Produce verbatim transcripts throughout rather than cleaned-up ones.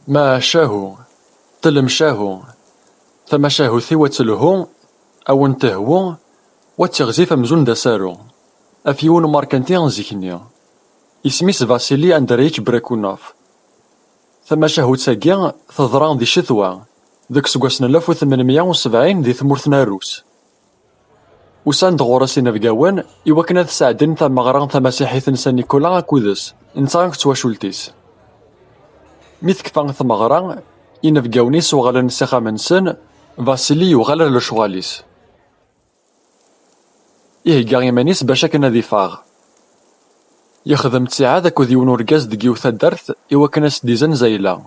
Macahu, telmcahu, tamacahut-iw ad telhu, a wen-tehwu, wa d tiɣzif amzun d asaru, af yiwen umerkanti n zik-nni. Isem-is Vasili Andreyich Brekunov. Tamacahut-agi teḍra di ccetwa, deg useggas n alef u tmenmya u sebɛin di tmurt n Rrus. Usan-d ɣur-s inebgawen i wakken ad sɛeddin tameɣra tamasiḥit n San Nikola akked-s, netta akked twacult-is. Mi tekfa tmeɣra, inebgawen-is uɣalen s ixxamen-nsen, Vasili yuɣal ar lecɣal-is. Ihegga iman-is bac akken ad iffeɣ. Yexdem ttiɛad akked yiwen urgaz deg yiwet taddart i wakken ad s-d-izenz ayla.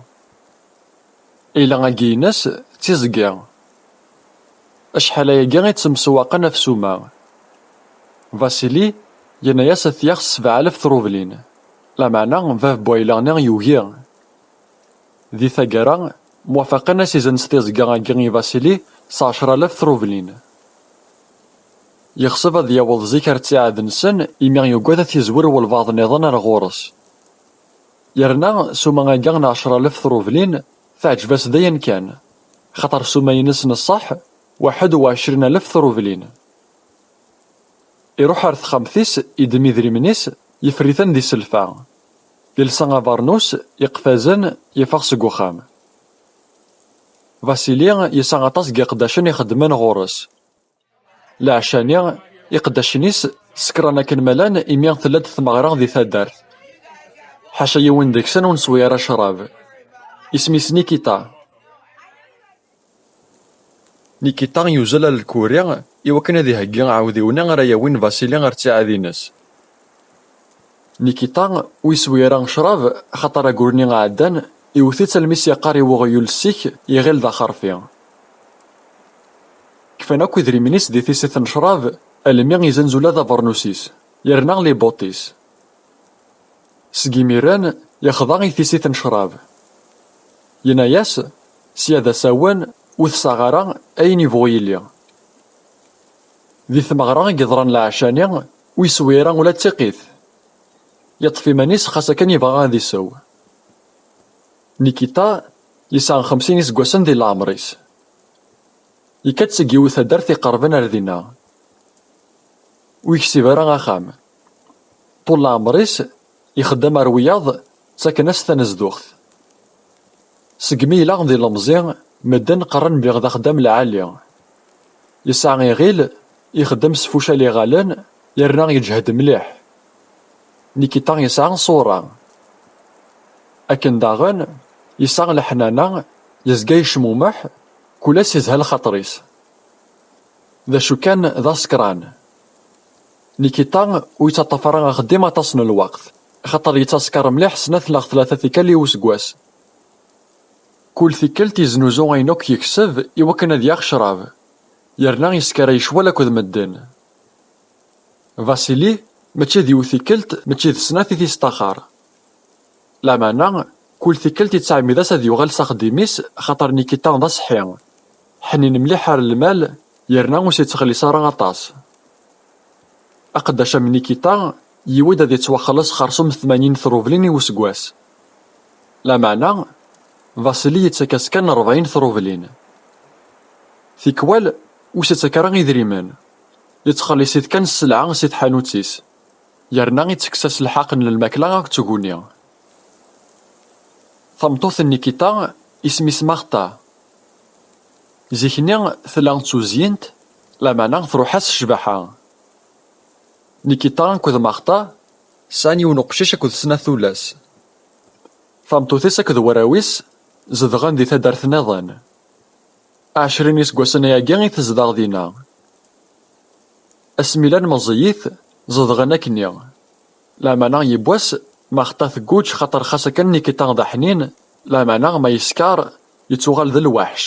Ayla-agi-ines d tiẓgi. Acḥal ayagi i ttemsewwaqen ɣef ssuma. Vasili yenna-yas ad t-yaɣ s sebɛa alaf trublin, lameɛna bab n wayla-nni yugi. Di taggara, mwafaqen ad s-izenz tiẓgi-agi i Vasili s ɛecra alaf trublin. Yeɣṣeb ad yaweḍ zik ar ttiɛad-nsen, imi yugad ad t-izwer walbeɛḍ nniḍen ar ɣur-s. Yerna ssuma-agi n ɛecra alaf trublin teɛǧeb-as dayen kan, xaṭer ssuma-ines n ṣṣeḥ waḥed u ɛecrin alaf trublin. Iruḥ ar texxamt-is, iddem idrimen-is, yeffer-iten di sselfa. Yelsa abernus iqfazen, yeffeɣ seg uxxam. Vasili yesɛa aṭas n yiqeddacen ixeddmen ɣur-s. Leɛca-nni, iqeddacen-is sekṛen akken ma llan imi tella-d tmeɣra di taddart. Ḥaca yiwen deg-sen ur neswi ara ccrab. Isem-is Nikita. Nikita yuzzel ar lkuri i wakken ad iheggi aɛudiw-nni ara yawin Vasili ar ttiɛad-ines. Nikita ur yeswi ara ccrab, axaṭer aggur-nni iɛeddan iwet-itt almi s-yeqqar i uɣyul ssik, iɣil d axerfi. Kfan akk idrimen-is di tissit n ccrab, almi izenz ula d abernus-is, yerna libuṭ-is. Seg imiren, yexḍa i tissit n ccrab. Yenna-yas, sya d asawen, ur tesɛeɣ ara ayen yebɣu yili. Di tmeɣra i yeḍran leɛca-nni, ur yeswi ara ula d tiqqit. Yeṭṭef iman-is xas akken yebɣa ad isew. Nikita yesɛa xemsin iseggasen di leɛmer-is. Yekka-d seg yiwet taddart iqerben ar dinna. Ur yeksib ara axxam. Ṭul leɛmer-is ixeddem ar wiyaḍ, ttaken-as tanezduɣt. Segmi yella d ilemẓi, medden qqaren belli d axeddam lɛali. Yesɛa iɣil, ixeddem s fucal iɣalen, yerna yeǧhed mliḥ. Nikita yesɛa ṣṣura. Akken daɣen, yesɛa leḥnana, yezga yecmumeḥ, kul ass yezha lxaṭer-is. D acu kan, d asekran. Nikita ur yettaṭṭaf ara axeddim aṭas n lweqt, axaṭer yettasker mliḥ snat neɣ tlata tikkal i useggas. Kul tikkelt yeznuzu ayen akk yekseb i wakken ad yaɣ ccrab, yerna yeskaray ccwal akked medden. Vasili mačči d yiwet tikkelt, mačči d snat i t-yesṭaxar. Lameɛna, kul tikkelt yettɛemmid-as ad yuɣal s axeddim-is, axaṭer Nikita d aṣeḥḥi, ḥnin mliḥ ar lmal, yerna ur s-yettxelliṣ ara aṭas. Aqeddac am Nikita yiwi-d ad yettwaxelleṣ xersum tmanyin trublin i useggas. Lameɛna, Vasili yettak-as kan rebɛin trublin. Tikwal, ur s-yettak ara idrimen. Yettxelliṣ-it kan sselɛa si tḥanut-is, yerna ittekkes-as lḥaq n lmakla akked tguni. Tameṭṭut n Nikita, isem-is Marta. Zik-nni tella d tuzyint, lameɛna truḥ-as ccbaḥa. Nikita akked Marta sɛan yiwen uqcic akked snat tullas. Tameṭṭut-is akked warraw-is zedɣen di taddart nniḍen. Ɛecrin iseggasen ayagi i tezdeɣ dinna. Asmi llan meẓẓiyit, zedɣen akkenni. Lameɛna yiwwas, Marta tegguǧ xaṭer xas akken Nikita d aḥnin, lameɛna ma yesker, yettuɣal d lweḥc.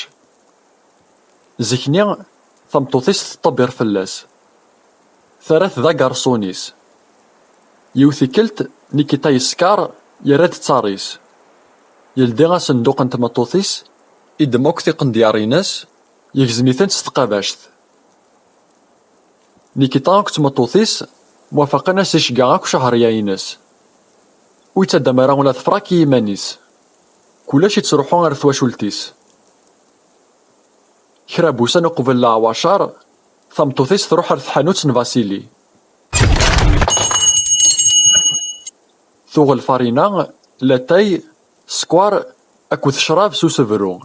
Zik-nni, tameṭṭut-is teṭṭebbiṛ fell-as. Terra-t d agarṣun-is. Yiwet tikkelt, Nikita yesker, yerra-d ttar-is. Yeldi asenduq n tmeṭṭut-is, iddem akk tiqendyar-ines, yegzem-itent s tqabact. Nikita akked tmeṭṭut-is mwafaqen ad s-iceggeɛ akk cahriya-ines. Ur yettaddam ara ula d frak i yiman-is. Kullec ittruḥu ar twacult-is. Kra n wussan uqbel leɛwacer, tameṭṭut-is truḥ ar tḥanut n Vasili. Tuɣ lfarina, latay, sskeṛ akked ccrab s usebru.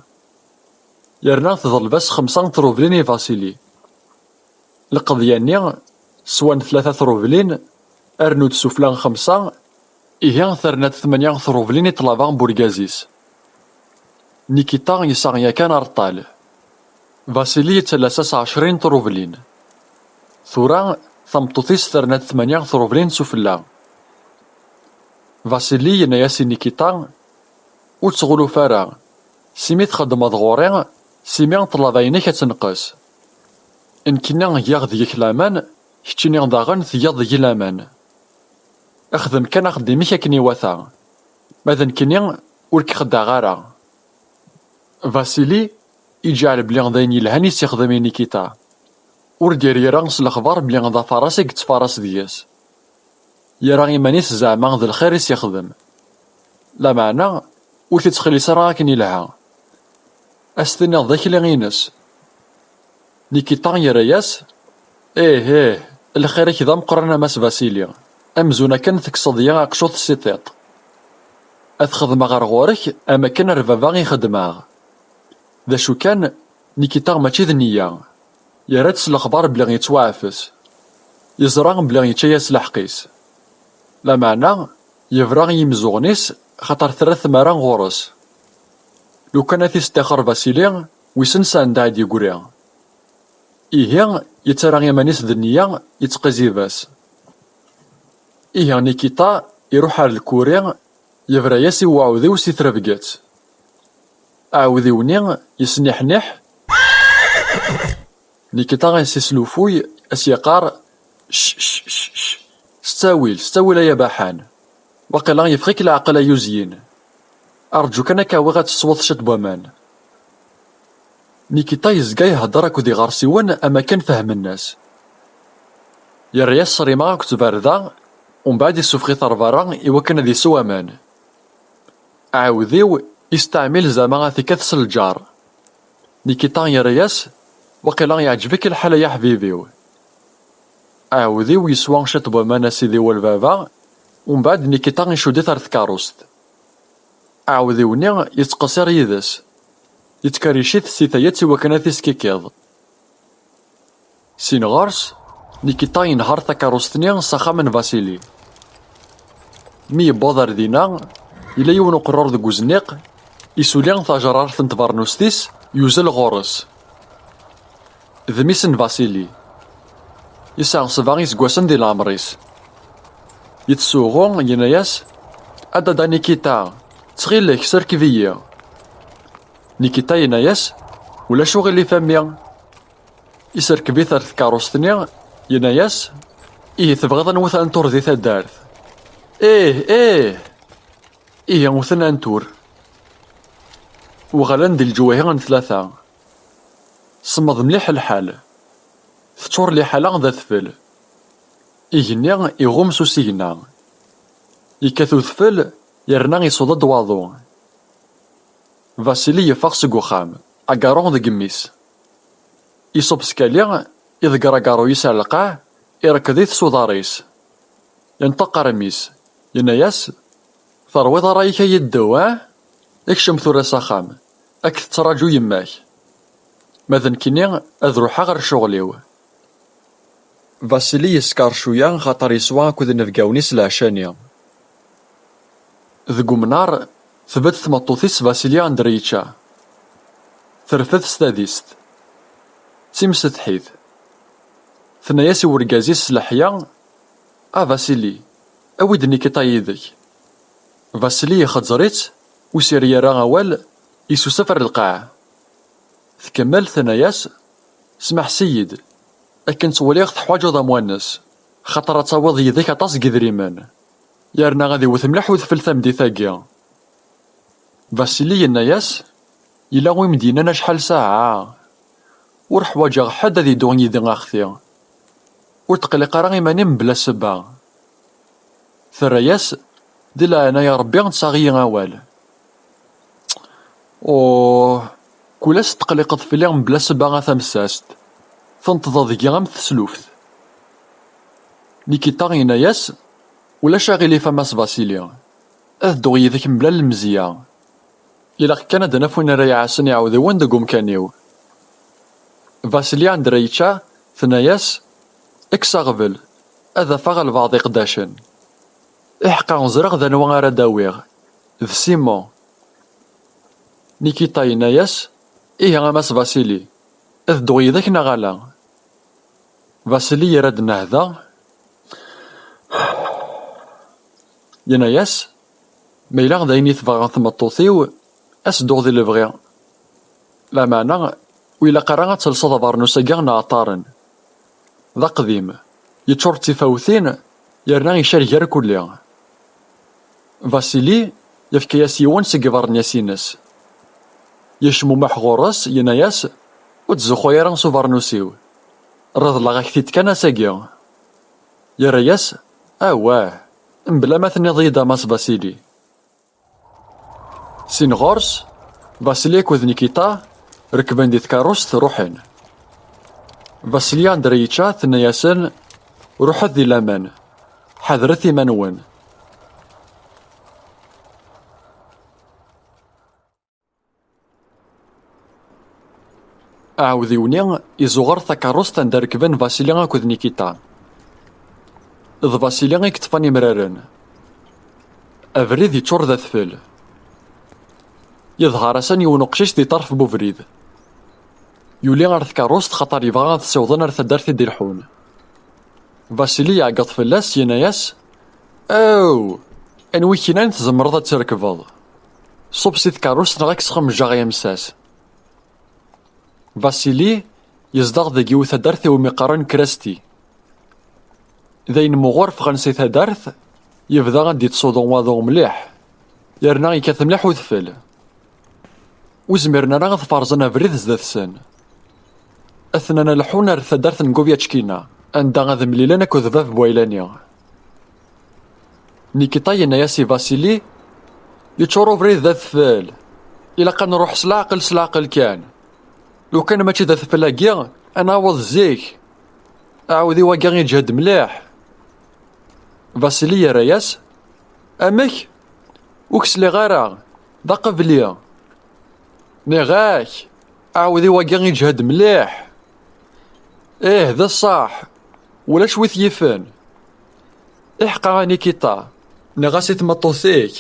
Yerna teḍleb-as xemsa n trublin i Vasili. Lqeḍya-nni, swan tlata trublin, rnu-d sufella xemsa, ihi terna-d tmanya trublin i ṭṭlaba n urgaz-is. Nikita yesɛa yakan areṭṭal. Vasili yettalas-as ɛecrin trublin. Tura, tameṭṭut-is terna-d tmanya trublin sufella. Vasili yenna-yas i Nikita: "Ur ttɣuluf ara, simi txeddmeḍ ɣur-i, simi ṭṭlaba-inek ad tenqes. Nekkini giɣ deg-k laman, keččini daɣen tgiḍ deg-i laman. Xdem kan axeddim-ik akken iwata, ma d nekkini ur k-xeddaɛeɣ ara." Vasili iǧeɛl belli d ayen yelhan i s-ixdem i Nikita. Ur d-yerri ara s lexbar belli d afaras i yettfaras deg-s. Yerra iman-is zeɛma d lxir i s-ixdem. Lameɛna, ur t-ittxelliṣ ara akken yelha. A s-tiniḍ d akli-ines. Nikita yerra-yas: "Ih, ih, lxir-ik d ameqqran a Mass Vasili. Amzun akken tekkseḍ-iyi aqeccuḍ si tiṭ. Ad t-xedmeɣ ɣer ɣur-k am akken ar baba i xedmeɣ." D acu kan, Nikita mačči d nniya. Yerra-d s lexbar belli yettwaɛfes. Yeẓra belli yečča-yas lḥeqq-is. Lameɛna, yebra i yimeẓẓuɣen-is xaṭer terra tmara ɣur-s. Lukan ad t-isteqer Vasili, wissen s anda i d-yeggri. Ihi, yettarra iman-is d nniya, yettqizib-as. Ihi Nikita iruḥ ar lkuri, yebra-yas i uɛudiw si trebget. Aɛudiw-nni yesniḥniḥ. Nikita as-islufuy, as-yeqqar: "Cc, cc, cc, cc. S ttawil, s ttawil ay abaḥan. Waqila yeffeɣ-ik leɛqel ay uzyin. Arǧu kan ad k-awiɣ ad tesweḍ ciṭ n waman." Nikita yezga ihedder akked iɣersiwen am akken fehmen-as. Yerra-yas ṣṣrima akked tbarda, umbeɛd issufeɣ-it ar berra iwakken ad isew aman. Aɛudiw isteɛmil zama ad t-ikat s lǧar. Nikita yerra-yas: "Waqila yeɛǧeb-ik lḥal ay aḥbib-iw." Aɛudiw yeswa ciṭ n waman a sidi wa lbaba, umbeɛd Nikita icudd-it ar tkeṛṛust. Aɛudiw-nni yettqeṣṣir yid-s. Yettkerric-it si tayet iwakken ad t-iskikkiḍ. Sin ɣer-s, Nikita yenheṛ takeṛṛust-nni s axxam n Vasili. Mi yewweḍ ar dina, yella yiwen uqerrur deg uzniq, isuli tajerrart n tbeṛnust-is, yuzzel ɣur-s. D mmi-s n Vasili. Yesɛa sebɛa iseggasen di leɛmer-is. Yettsuɣu, yenna-yas: "A dada Nikita, ttxil-k, serkeb-iyi." Nikita yenna-yas: "Ulac uɣilif a mmi." Iserkeb-it ar tkeṛṛust-nni, yenna-yas: "Ihi tebɣiḍ ad nwet antur di taddart?" "Ih, ih!" Ihi wten antur. Uɣalen di leǧwayhi n tlata. Semmeḍ mliḥ lḥal. Teččur liḥala d adfel. Igenni iɣumm s usigna. Yekkat udfel, yerna isuḍ-d waḍu. Vasili yeffeɣ seg uxxam, agaru deg mmi-s. Iṣubb skali, iḍegger agaru-is ar lqaɛ, irekkeḍ-it s uḍar-is. Yenṭeq ɣer mmi-s, yenna-yas: "Terwiḍ ṛṛay-ik ay iddew, ah? Kcem tura s axxam, ad k-tettraǧu yemma-k. Ma d nekkini, ad ruḥeɣ ɣer ccɣel-iw." Vasili yeskeṛ cwiya xaṭer yeswa akked inebgawen-is leɛca-nni. Deg umnar, tbedd tmeṭṭut-is Vasili anda yečča. Terfed s tadist. D timsetḥit. Tenna-yas i urgaz-is s leḥya: "A Vasili, awi-d Nikita yid-k." Vasili ixeẓẓer-itt, ur s-yerri ara awal, isusef ar lqaɛa. Tkemmel tenna-yas: "Smeḥs-iyi-d, akken ttwaliɣ teḥwaǧeḍ amwanes, xaṭer ad tawiḍ yid-k aṭas n yidrimen. Yerna ad iwet mliḥ udfel tameddit-agi." Vasili yenna-yas: "Yella win m-d-yennan acḥal ssaɛa. Ur ḥwaǧeɣ ḥedd ad yeddu yid-i axti. Ur tqelliq ara iman-im mebla ssebba." Terra-yas: "Di leɛnaya Rebbi, ttaɣ-iyi awal." Oh, kul ass teqliqeḍ fell-i mebla ssebba a tamsast, tenṭḍeḍ deg-i am tesluft. Nikita yenna-yas: "Ulac aɣilif a Mass Vasili, ad dduɣ yid-k mebla lemzeyya. Ilaq kan ad d-naf win ara iɛassen iɛudiwen deg umkan-iw." Vasili Andreyitcha tenna-yas: "Kkes aɣbel, ad afeɣ lbeɛḍ iqeddacen. Iḥeqqa ẓriɣ d anwa ara d-awiɣ, d Simon." Nikita yenna-yas: "Ihi a Mass Vasili, ad dduɣ yid-k neɣ ala?" Vasili yerra-d nnehda, yenna-yas: "Ma yella d ayen i tebɣa tmeṭṭut-iw, ad s-dduɣ di lebɣi. Lameɛna, ur ilaq ara ad telseḍ abernus-agi n iɛeṭṭaren. D aqdim, yeččur d tifawtin, yerna icerger kulli." Vasili yefka-yas yiwen seg ibernyas-ines. Yecmumeḥ ɣur-s, yenna-yas: "Ur ttzuxxu ara s ubernus-iw. Reḍleɣ-ak-t-id kan ass-agi." Yerra-yas: "Awah, mebla ma tenniḍ-iyi-d a Mass Vasili." Sin ɣur-s, Vasili akked Nikita rekben di tkeṛṛust, ruḥen. Vasili Andreyitcha tenna-yasen: "Ruḥet di laman, ḥadret iman-nwen." Aɛudiw-nni izuɣer takeṛṛust anda rekben Vasili akked Nikita. D Vasili i yeṭṭfen imraren. Abrid yeččur d adfel. Yeḍher-asen yiwen uqcic di ṭṭerf n ubrid. Yuli ɣer tkeṛṛust xaṭer yebɣa ad ssiwḍen ar taddart i d-ileḥḥun. Vasili iɛeggeḍ fell-as, yenna-yas: "Aw! Anwi k-inan tzemreḍ ad tt-rekbeḍ? Ṣub si tkeṛṛust neɣ ad k-sxemjeɣ ay amessas." Vasili yezdeɣ deg yiwet taddart iwumi qqaren Krasti. D ayen muɣur ffɣen si taddart, yebda ad d-yettsuḍu waḍu mliḥ, yerna yekkat mliḥ udfel. Ur zmiren ara ad ferẓen abrid zdat-sen. Atnan a leḥḥun ar taddart n Guvyachkina, anda ad mlilen akked bab n waylani. Nikita yenna-yas i Vasili: "Yeččur ubrid d adfel. Ilaq ad nruḥ s leɛqel, s leɛqel kan. Lukan mačči d adfel-agi, ad naweḍ zik. Aɛudiw-agi iǧhed mliḥ." Vasili yerra-yas: "Amek? Ur k-sliɣ ara. D aqebli." "Nniɣ-ak, aɛudiw-agi iǧhed mliḥ." "Ih, d ṣṣeḥ. Ulac wi t-yifen." "Iḥeqqa a Nikita, nniɣ-as i tmeṭṭut-ik,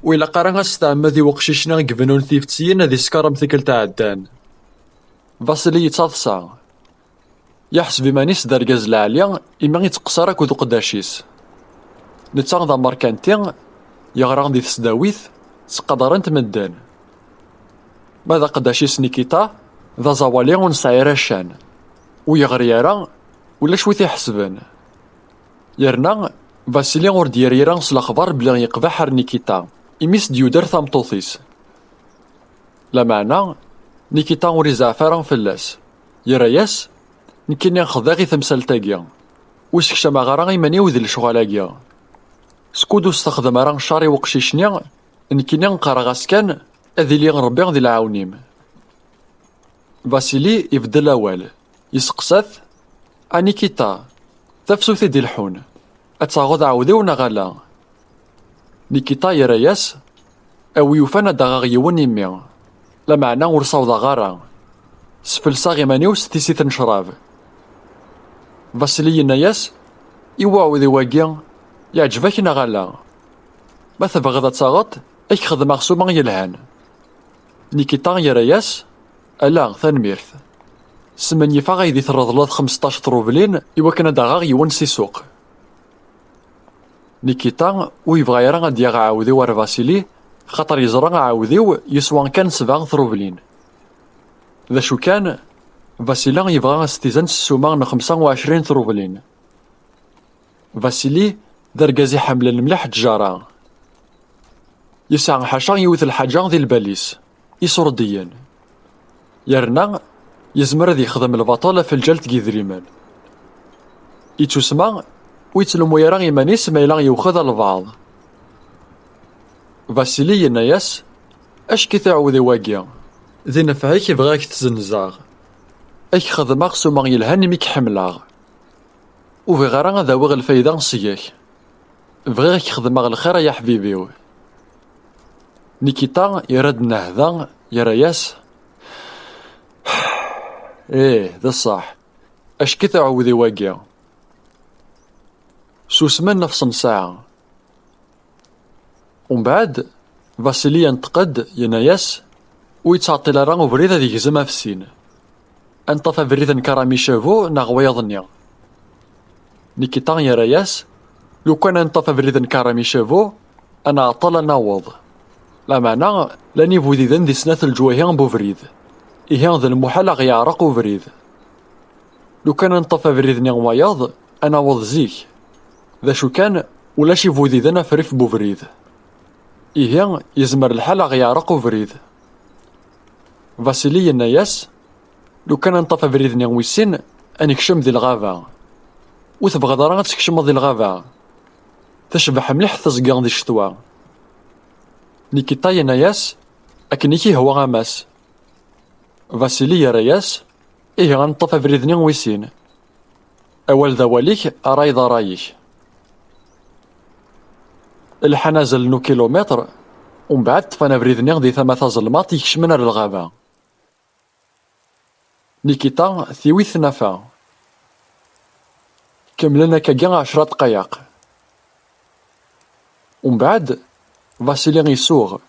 ur ilaq ara ad s-tɛemmed i weqcic-nni i ibennun tifetyin ad isker am tikkelt iɛeddan." Vasili yettaḍsa. Yeḥseb iman-is d argaz lɛali imi ur itteqqes ara akked uqeddac-is. Netta d amerkanti, yeɣra di tesdawit, ttqadaren-t medden. Ma d aqeddac-is Nikita, d aẓawali ur nesɛi ara ccan. Ur yeɣri ara, ulac wi t-iḥesben. Yerna, Vasili ur d-yerri ara s lexbar belli yeqbeḥ ar Nikita, imi s-d-yuder tameṭṭut-is. Lameɛna, Nikita ur izeɛɛef ara fell-as. Yerra-yas: "Nekkini xḍiɣ i temsalt-agi. Ur sekcameɣ ara iman-iw di lecɣal-agi. Skud ur s-texdem ara ccer i weqcic-nni, nekkini qqareɣ-as kan ad ili Rebbi di lɛawen-im." Vasili ibeddel awal, yesteqsa-t: "A Nikita, tafsut i d-ileḥḥun, ad taɣeḍ aɛudiw neɣ ala?" Nikita yerra-yas: "A wi yufan ad d-aɣeɣ yiwen i mmi. Lameɛna ur sawḍeɣ ara. Sfelseɣ iman-iw s tissit n ccrab." Vasili yenna-yas: "I uɛudiw-agi, yeɛǧeb-ak neɣ ala? Ma tebɣiḍ ad taɣeḍ, ad k-xedmeɣ ssuma yelhan." Nikita yerra-yas: "Ala, tanemmirt. Smenyifeɣ ay di treḍleḍ xmesṭac trublin i wakken ad d-aɣeɣ yiwen si ssuq." Nikita ur yebɣi ara ad d-yaɣ aɛudiw ar Vasili, xaṭer yeẓra aɛudiw yeswa kan sebɛa trublin. D acu kan, Vasili yebɣa astizan s ssuma n xemsa u ɛecrin trublin. Vasili d argaz iḥemmlen mliḥ ttjara. Yesɛa ḥaca yiwet lḥaǧa di lbal-is, iṣurdiyen. Yerna yezmer ad yexdem lbaṭel ɣef lǧal n yidrimen. Yettusma ur yettlumu ara iman-is ma yella yewxed albaɛḍ. Vasili yenna-yas: Ack-it aɛudiw-agi. Di nefɛ-ik bɣiɣ ad k-tt-zzenzeɣ. Ad k-xedmeɣ ssuma yelhan imi k-ḥemmleɣ. Ur bɣiɣ ara ad awiɣ lfayda seg-k. Bɣiɣ ad k-xedmeɣ lxir ay aḥbib-iw. Nikita yerra-d nnehda, yerra-yas: Ih, d ṣṣeḥ. Ack-it aɛudiw-agi. Susmen ɣef ṣenṣaɛa. Umbeɛd, Vasili yenṭeq-d, yenna-yas: Ur yettɛeṭṭil ara ubrid ad yegzem ɣef sin. Ad neṭṭef abrid n Karamichavo neɣ wayeḍ-nni? Nikita yerra-yas: Lukan ad neṭṭef abrid n Karamichavo, ad nɛeṭṭel ad naweḍ. Lameɛna, llan ibudiden di snat leǧwahi n ubrid. Ihi, d lmuḥal a ɣ-yeɛreq ubrid. Lukan ad neṭṭef abrid-nni n wayeḍ, ad naweḍ zik. D acu kan, ulac ibudiden ɣef rrif n ubrid. Ihi, yezmer lḥal a ɣ-yeɛreq ubrid. Vasili yenna-yas: Lukan ad neṭṭef abrid-nni wis sin, ad nekcem di lɣaba. Ur tebɣiḍ ara ad tkecmeḍ di lɣaba? Tecbeḥ mliḥ teẓgi di ccetwa. Nikita yenna-yas: Akken i k-ihwa a Mass. Vasili yerra-yas: Ihi ad neṭṭef abrid-nni wis sin. Awal d awal-ik, ṛṛay d ṛṛay-ik. Lḥan azal n ukilumiṭr, umbeɛd ṭṭfen abrid-nni di tama taẓelmaṭ ikecmen ar lɣaba. Nikita tiwi-t tnafa. Kemmlen akkagi ɛecra dqayeq. Umbeɛd, Vasili isuɣ: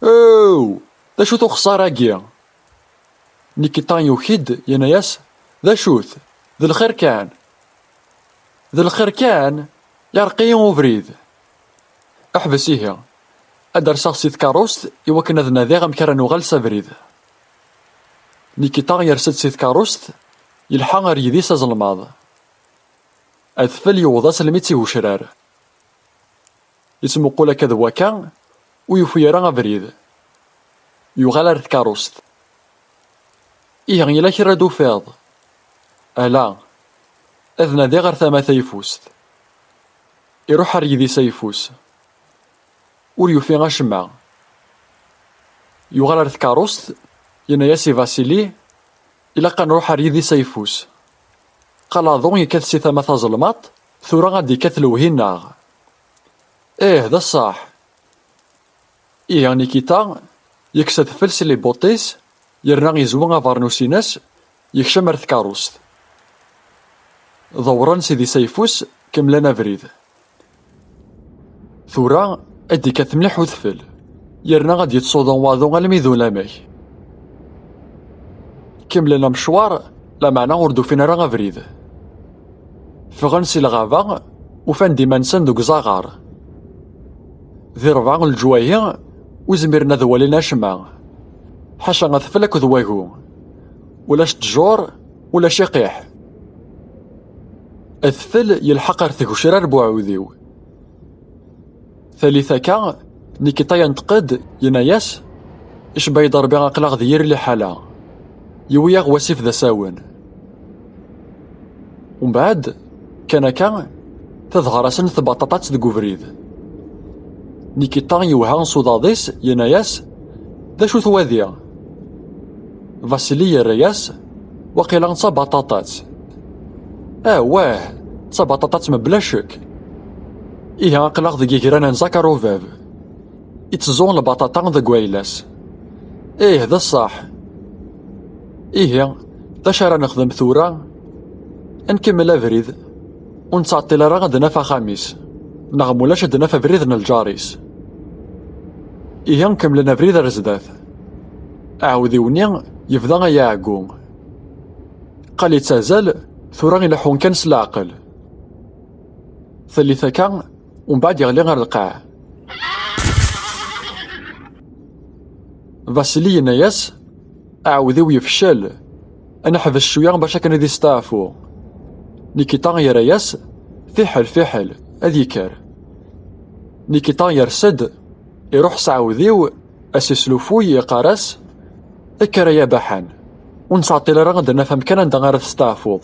Ew! D acu-t uxeṣṣar-agi? Nikita yuki-d, yenna-yas: D acu-t? D lxir kan. D lxir kan? Yeɛreq-iyi ubrid. Ḥbes ihi. Ad d-rseɣ si tkeṛṛust i wakken ad nadiɣ amek ara nuɣal s abrid. Nikita yers-d si tkeṛṛust, yelḥa ar yidis azelmaḍ. Adfel yewweḍ-as almi d tigecrar. Yettmuqul akka d wakka, ur yufi ara abrid. Yuɣal ar tkeṛṛust. Ihi, yella kra d-tufiḍ? Ala, ad nadiɣ ar tama tayeffust. Iruḥ ar yidis ayeffus. Ur yufi acemma. Yuɣal ar tkeṛṛust, yenna-yas i Vasili: Ilaq ad nruḥ ar yidis ayeffus. Qal aḍu yekkat si tama tazelmaṭ, tura ad d-ikkat lewhi-nneɣ. Ih, d ṣṣeḥ. Ihi Nikita yekkes adfel si libuṭ-is, yerna yezwi abernus-ines, yekcem ar tkeṛṛust. Ḍewren s idis ayeffus, kemmlen abrid. Tura ad d-ikkat mliḥ udfel, yerna ad d-yettsuḍu waḍu almi d ulamek. Kemmlen amecwar, lameɛna ur d-ufin ara abrid. Ffɣen si lɣaba, ufan-d iman-nsen deg uzaɣar. Di rebɛa n leǧwahi, ur zmiren ad walin acemma, ḥaca adfel akked wagu. Ulac ttjur, ulac iqiḥ. Adfel yelḥeq ar tgecrar n uɛudiw. Talit akka, Nikita yenṭeq-d, yenna-yas: Icba-yi-d Ṛebbi, aql-aɣ di yir liḥala. Yewwi-yaɣ wasif d asawen. Umbeɛd, kan akka, teḍher-asen tbaṭaṭat deg ubrid. Nikita yewha s uḍad-is, yenna-yas: D acu-t wadi? Vasili yerra-yas: Waqila d tabaṭaṭat. Ah, wah, d tabaṭaṭat mebla ccek. Ihi aql-aɣ deg igran n Zakarubab. Itteẓẓu lbaṭaṭa deg wayla-s. Ih, d ṣṣeḥ. Ihi, d acu ara nexdem tura? Ad nkemmel abrid, ur nettɛeṭṭil ara ad naf axxam-is, neɣ mulac ad naf abrid n lǧar-is. Ihi, kemmlen abrid ar zdat. Aɛudiw-nni yebda ayaɛeggu. Qal ittazal, tura ileḥḥu kan s leɛqel. Tallit akka, umbeɛd yeɣli ar lqaɛ. Vasili yenna-yas: Aɛudiw yefcel. Ad neḥbes cwiya bac akken ad isteɛfu. Nikita yerra-yas: Fiḥel, fiḥel, ad yekker. Nikita yers-d, iruḥ s aɛudiw, as-islufuy, yeqqar-as: Kker ay abaḥan, ur nettɛeṭṭil ara ad naf amkan anda ara testeɛfuḍ.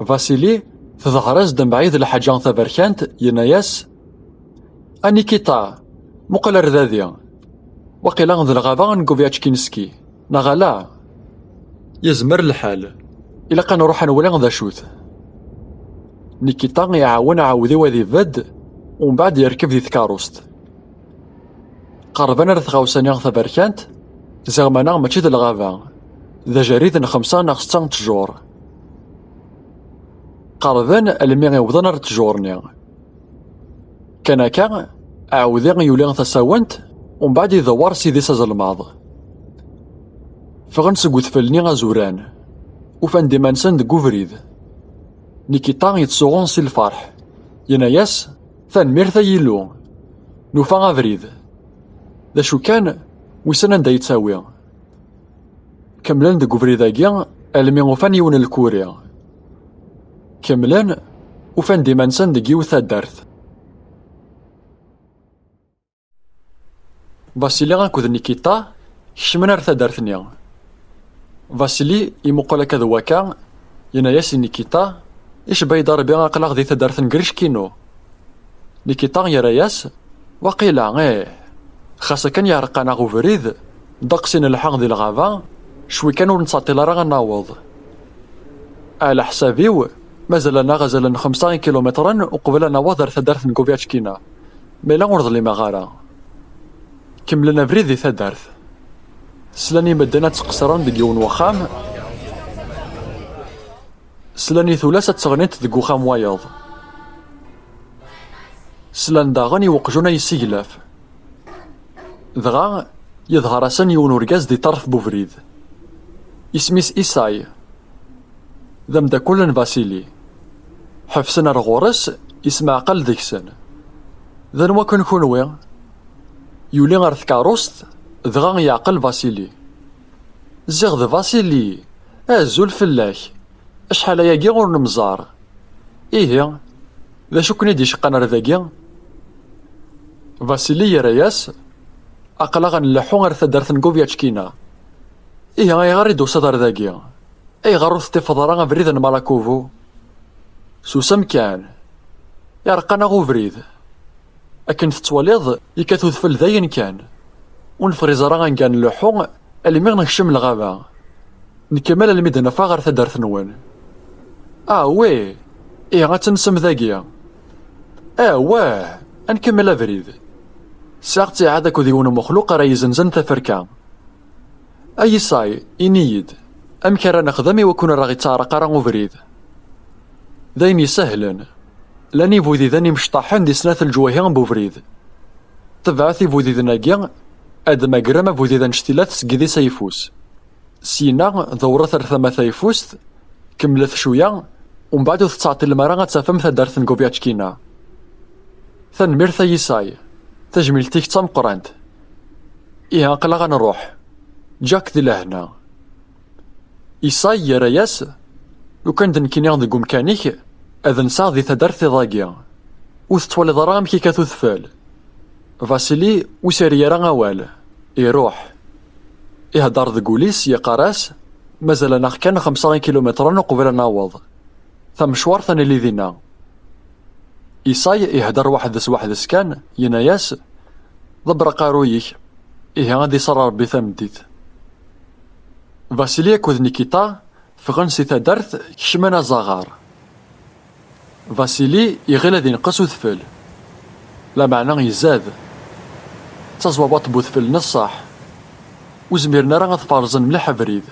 Vasili teḍher-as-d mebɛid lḥaǧa taberkant, yenna-yas: A Nikita, muqel ar dadi. Waqila d lɣaba n Goviachkinski, neɣ ala? Yezmer lḥal. Ilaq ad nruḥ ad nwali d acu-t. Nikita iɛawen aɛewdiw ad ibedd, umbeɛd yerkeb di tkeṛṛust. Qerben ar tɣawsa-nni taberkant, ziɣ meɛna mačči d lɣaba, d ajerrid n xemsa neɣ setta n ttjur. Qerben almi wwḍen ar ttjur-nni. Kan akka, aɛewdi yuli tasawent, umbeɛd idewwer s idis azelmaḍ. Ffɣen seg udfel-nni azuran, ufan-d iman-nsen deg ubrid. Nikita yettsuɣu si lferḥ, yenna-yas: "Tanemmirt ay Illu, nufa abrid. D acu kan, wissen anda yettawi." Kemmlen deg ubrid-agi almi ufan yiwen n lkuri. Kemmlen, ufan-d iman-nsen deg yiwet taddart. Vasili akked Nikita kecmen ar taddart-nni. Vasili imuqel akka d wakka, yenna-yas i Nikita: "Icba-yi-d Ṛebbi aql-aɣ di taddart n Grishkino." Nikita yerra-yas: "Waqila, ih. Xas akken yeɛreq-aneɣ ubrid, ddeqs i nelḥa di lɣaba, cwi kan ur nettɛeṭṭil ara ad naweḍ. Ɛla ḥsab-iw, mazal-aneɣ azal n xemsa ikilumitren uqbel ad naweḍ ar taddart n Goviachkina. Ma yella ur ḍlimeɣ ara." Kemmlen abrid di taddart. Slan i medden ad ttqeṣṣren deg yiwen wexxam. Slan i tullas ad tteɣnint deg uxxam wayeḍ. Slan daɣen i uqjun ay yesseglaf. Dɣa, yeḍher-asen yiwen urgaz di ṭṭerf n ubrid. Isem-is Isay. D ameddakel n Vasili. Ḥefsen ar ɣur-s, yesmeɛqal deg-sen. "D anwa-ken kunwi?" Yuli ɣer tkeṛṛust, dɣa yeɛqel Vasili. "Ziɣ d Vasili! Azul fell-ak! Acḥal ayagi ur nemẓar! Ihi, d acu ken-id-iceqqan ar dagi?" Vasili yerra-yas: "Aql-aɣ nleḥḥu ar taddart n Goviachkina." "Ihi ayɣer i d-tusiḍ ar dagi? Ayɣer ur teṭṭifeḍ ara abrid n Malakovo?" "Susem kan. Iɛreq-aneɣ ubrid. Akken tettwaliḍ, yekkat udfel dayen kan. Ur nefriz ara anga nleḥḥu almi nekcem lɣaba. Nkemmel almi d-neffeɣ ɣer taddart-nwen." "Ah, wi! Ihi ad tensem dagi." "Ah, wah! Ad nkemmel abrid. Sɛiɣ ttiɛad akked yiwen umexluq ara izenzen taferka." "Ay Isay, ini-yi-d, amek ara nexdem i wakken ur aɣ-itteɛraq ara ubrid?" "D ayen isehlen. Llan ibudiden imecṭaḥen di snat leǧwahi n ubrid. Tebɛet ibudiden-agi, ad d-tmagrem abudid anect-ilat seg idis ayeffus. Syenna, dewret ar tama tayeffust, kemmlet cwiya, umbeɛd ur tettɛeṭṭilem ara ad tafem taddart n Goviachkina." "Tanemmirt ay Isay, tajmilt-ik d tameqqrant. Ihi aql-aɣ ad nruḥ. Ǧǧiɣ-k di lehna." Isay yerra-yas: "Lukan d nekkini deg umkan-ik, ad nseɣ di taddart iḍ-agi. Ur tettwaliḍ ara amek yekkat udfel?" Vasili ur s-yerri ara awal, iruḥ. Ihedder deg wul-is, yeqqar-as: "Mazal-aneɣ kan xemsa ikilumitren uqbel ad naweḍ. Tamecwart ad nili dinna." Isay ihedder weḥd-s weḥd-s kan, yenna-yas: "Ḍebber aqerruy-ik, ihi ad iṣer Ṛebbi tameddit." Vasili akked Nikita ffɣen si taddart, kecmen azaɣar. Vasili iɣil ad inqes udfel, lameɛna izad. D taẓwawaṭ n udfel n ṣṣeḥ. Ur zmiren ara ad ferẓen mliḥ abrid.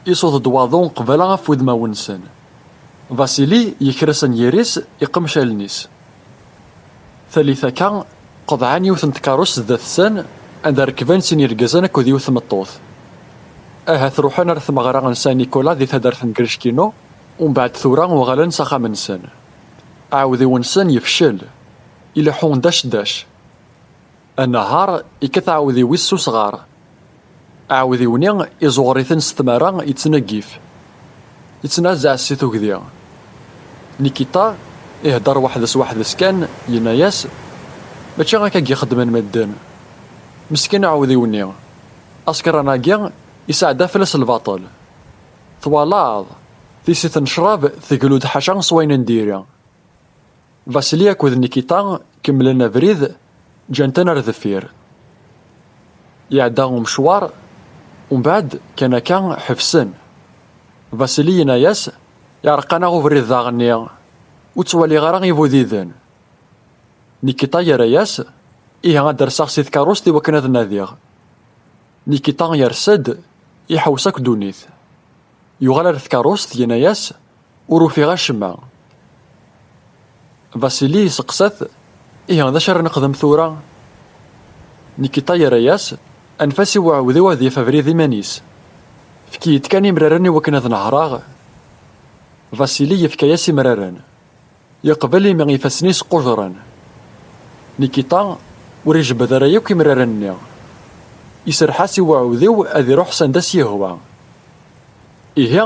Isuḍ-d waḍu qbala ɣef wudmawen-nsen. Vasili yekres anyir-is, iqemc allen-is. Talit akka, qeḍɛen yiwet n tkeṛṛust zdat-sen, anda rekben sin yergazen akked yiwet tmeṭṭut. Ahat ruḥen ar tmeɣra n Saint Nicolas di taddart n Grishkino, umbeɛd tura uɣalen s axxam-nsen. Aɛewdiw-nsen yefcel, ileḥḥu dac dac. Anehhar yekkat aɛewdiw-is s usɣar. Aɛewdiw-nni iẓuɣer-iten s tmara, yettneggif, yettnazaɛ si tugdi. Nikita ihedder weḥd-s weḥd-s kan, yenna-yas: "Mačči akka i xeddmen medden. Meskin aɛewdiw-nni, asekran-agi isɛedda fell-as lbaṭel. Twalaḍ, tissit n ccrab teglu-d ḥaca s wayen n diri." Vasili akked Nikita kemmlen abrid, ǧǧan-ten ar deffir. Iɛedda umecwar, umbeɛd kan akka ḥebsen. Vasili yenna-yas: "Iɛreq-aneɣ ubrid daɣenni, ur ttwaliɣ ara ibudiden." Nikita yerra-yas: "Ihi ad d-rseɣ si tkeṛṛust i wakken ad nadiɣ." Nikita yers-d, iḥewwes akk ddunit. Yuɣal ar tkeṛṛust, yenna-yas: "Ur ufiɣ acemma." Vasili yesteqsa-t: "Ihi d acu ara nexdem tura?" Nikita yerra-yas: "Anef-as i uɛewdiw ad yaf abrid iman-is. Efk-iyi-d kan imraren i wakken ad nehṛeɣ." Vasili yefka-yas imraren. Yeqbel imi ifassen-is qujren. Nikita ur ijebbed ara yakk imraren-nni. Iserreḥ-as i uɛewdiw ad iruḥ s anda s-yehwa. Ihi,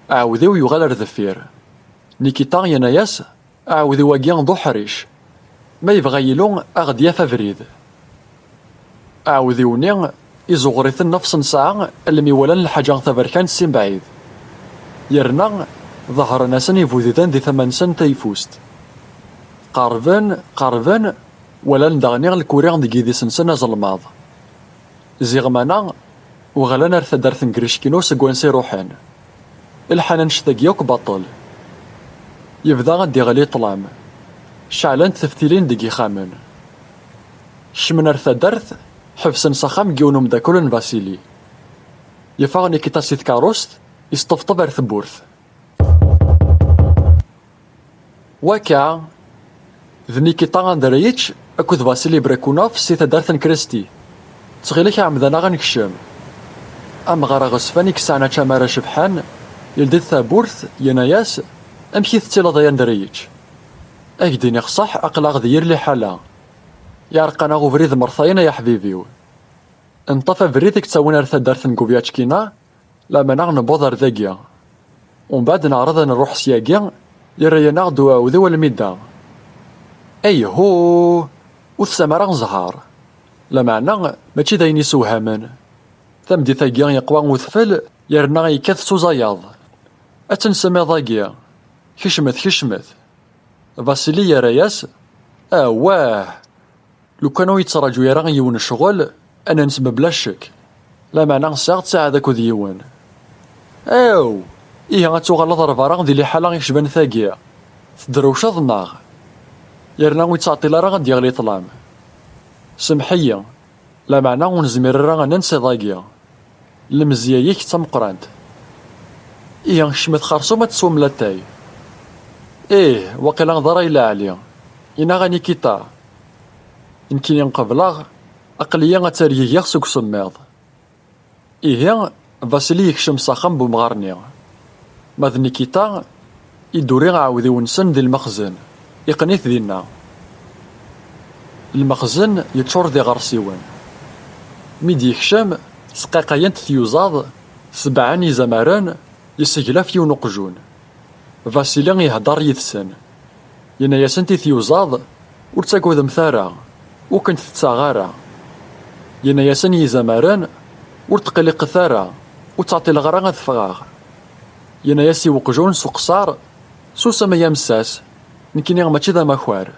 aɛewdiw yuɣal ar deffir. Nikita yenna-yas: "Aɛewdiw-agi d uḥric. Ma yebɣa yilu, a ɣ-d-yaf abrid." Aɛewdiw-nni izuɣer-iten nnefs n ssaɛa almi walan lḥaǧa taberkant si mebɛid. Yerna ḍehren-asen ibudiden di tama-nsen tayeffust. Qerben, qerben, walan daɣni lkuri deg yidis-nsen azelmaḍ. Ziɣmana, uɣalen ar taddart n Grickin-o seg wansi ruḥen. Lḥan annect-agi akk baṭel. Yebda ad d-iɣli ṭṭlam. Ceɛlent teftilin deg yixxamen. Kecmen ar taddart, ḥebsen s axxam n yiwen umeddakel n Vasili. Yeffeɣ Nikita si tkeṛṛust, yesṭebṭeb ar tewwurt. Wakka, d Nikita Andreïch akked Vasili Brekunov si taddart n Kristi. Ttxil-k, ɛemmed-aneɣ ad nekcem. Amɣar aɣezfan i yesɛan acamar acebḥan yeldi-d tawwurt, yenna-yas: "Amek i tettiliḍ ay Andreïch? Ad k-d-iniɣ ṣṣeḥ, aql-aɣ di yir liḥala. Yeɛreq-aneɣ ubrid mertayen ay aḥbib-iw." Neṭṭef abrid i yettawin ar taddart n Gubyachkina, lameɛna newweḍ ar dagi. Umbeɛd neɛreḍ ad nruḥ syagi, yerra-yaneɣ-d uɛewdiw almi da. Ayhuh! Ur tesɛam ara zzher. Lameɛna mačči d ayen isewhamen. Tameddit-agi yeqwa udfel, yerna yekkat s uzayaḍ. Ad tensem iḍ-agi. Kecmet, kecmet. Vasili yerra-yas: "Awah! Lukan ur yettraǧu ara yiwen ccɣel, ad nens mebla ccek. Lameɛna sɛiɣ ttiɛad akked yiwen." "Aw! Ihi ad tuɣaleḍ ɣer berra di liḥala icban tagi? Tedrewceḍ neɣ?" Yerna ur yettɛeṭṭil ara ad d-yeɣli ṭṭlam. "Semmeḥ-iyi, lameɛna ur nezmir ara ad nens iḍ-agi. Lemzeyya-ik d tameqqrant." "Ihi kecmet xersum ad teswem latay." "Ih, waqila d ṛṛay lɛali. Inaɣ a Nikita. Nekkini qebleɣ, aql-iyi ad ttergigiɣ seg usemmiḍ." Ihi, Vasili yekcem s axxam n umɣar-nni. Ma d Nikita, iduri aɛewdiw-nsen di lmexzen, iqqen-it dinna. Lmexzen yeččur d iɣersiwen. Mi d-yekcem, sqaqayent tyuzaḍ, sebɛen izamaren, yesseglaf yiwen uqjun. Vasili ihedder yid-sen. Yenna-yasent i tyuzaḍ: "Ur ttagademt ara, ur kent-tetteɣ ara." Yenna-yasen i yizamaren: "Ur tqelliqet ara, ur ttɛeṭṭileɣ ara ad ffɣeɣ." Yenna-yas i weqjun s uqeṣṣer: "Susem ay amessas, nekkini mačči d amakar."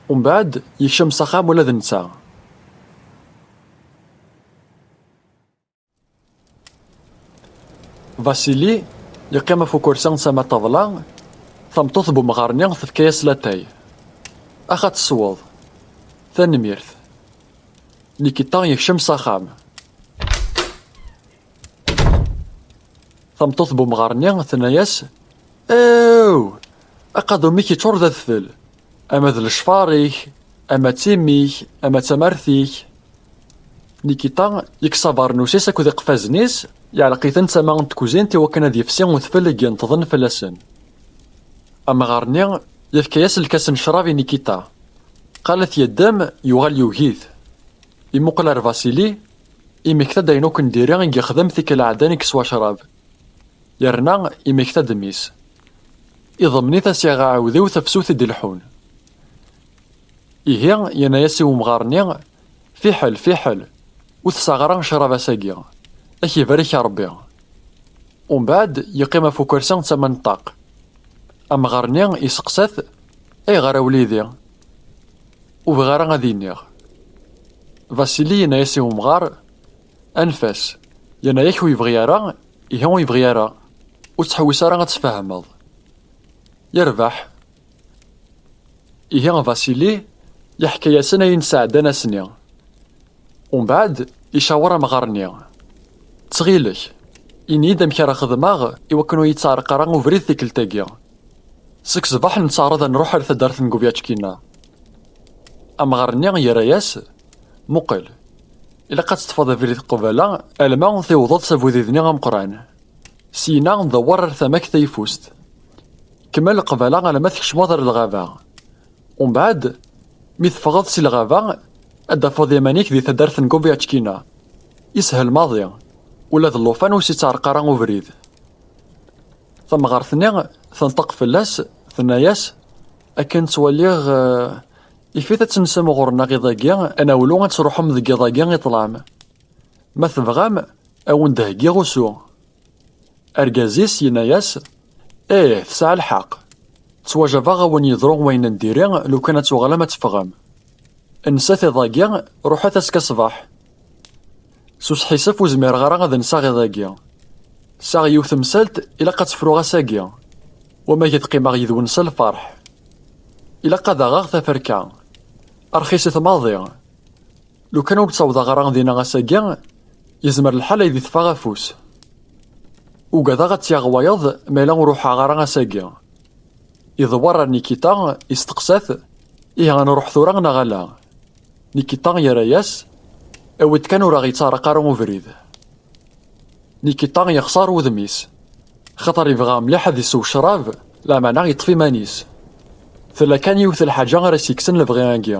Umbeɛd yekcem s axxam ula d netta. Vasili yeqqim ɣef ukersi n tama ṭṭabla, tameṭṭut n umɣar-nni tefka-yas latay. "Ax ad tesweḍ. Tanemmirt." Nikita yekcem s axxam. Tameṭṭut n umɣar-nni tenna-yas: "Ew! Aqadum-ik yeččur d adfel. Ama d lecfar-ik, ama d timmi-k, ama d tamart-ik." Nikita yekkes abernus-is akked iqeffazen-is, yeɛleq-iten d tama n tkuzint i wakken ad yefsi udfel i yenṭḍen fell-asen. Amɣar-nni yefka-yas lkas n ccrab i Nikita. Qal ad t-yeddem, yuɣal yugi-t. Imuqel ar Vasili, imekta-d ayen akk n diri i yexdem tikkelt iɛeddan i yeswa ccrab. Yerna imekta-d mmi-s. Iḍemmen-it a s-yaɣ aɛewdiw tafsut i d-ileḥḥun. Ihi, yenna-yas i wemɣar-nni: "Fiḥel, fiḥel, ur tesɛeɣ ara ccrab ass-agi. Ad k-ibarek Ṛebbi." Umbeɛd, yeqqim ɣef ukersi d tama n ṭṭaq. Amɣar-nni yesteqsa-t: "Ayɣer a wlidi?" "Ur bɣiɣ ara ad iniɣ." Vasili yenna-yas i umɣar: "Anef-as, yenna-yak ur yebɣi ara, ihi ur yebɣi ara, ur ttḥewwis ara ad tfehmeḍ." Yerbeḥ. Ihi Vasili yeḥka-yasen ayen sɛeddan ass-nni. Umbeɛd icawer amɣar-nni: "Ttxil-k, ini-yi-d amek ara xedmeɣ i wakken ur yi-ttɛerriq ara ubrid tikkelt-agi. Seg ṣṣbeḥ nettaɛraḍ ad nruḥ ar taddart n Gubyachkina." Amɣar-nni yerra-yas: "Muqel, ilaq ad teṭṭfeḍ abrid qbala alma tiwḍeḍ s abudid-nni ameqqran. Syina dewwer ar tama-k tayeffust. Kemmel qbala alma tkecmeḍ ar lɣaba. Umbeɛd, mi teffɣeḍ si lɣaba, ad d-tafeḍ iman-ik di taddart n Gubyachkina. Ishel maḍi, ula d llufan ur s-ittɛerriq ara ubrid." Tamɣart-nni tenṭeq fell-as, tenna-yas: "Akken ttwaliɣ, eh, ifit ad tensem ɣur-neɣ iḍ-agi, anawlu ad truḥem deg iḍ-agi i ṭṭlam. Ma tebɣam, a wen-d-heggiɣ usu." Argaz-is yenna-yas: "Ih, tesɛa lḥeqq. Ttwajabeɣ a wen-yeḍru wayen n diri lukan ad tuɣalem ad teffɣem. Nsat iḍ-agi, ruḥet azekka ṣṣbeḥ." "S usḥisef ur zmireɣ ara ad nseɣ iḍ-agi. Sɛiɣ yiwet temsalt ilaq ad tt-fruɣ ass-agi, wamag ad qqimeɣ yid-wen s lferḥ. Ilaq ad aɣeɣ taferka. Rxiset maḍi. Lukan ur ttawḍeɣ ara dinna ass-agi, yezmer lḥal ad yi-d-teffeɣ afus. Ugadeɣ ad tt-yaɣ wayeḍ ma yella ur ruḥeɣ ara ass-agi." Iḍewwer ar Nikita, isteqsa-t: "Ihi ad nruḥ tura neɣ ala?" Nikita yerra-yas: "Awi-d kan ur aɣ-yettɛerriq ara ubrid." Nikita yexṣer wudem-is, xaṭer yebɣa mliḥ ad isew ccrab, lameɛna yeṭṭef iman-is. Tella kan yiwet n lḥaǧa ara s-yekksen lebɣi-agi: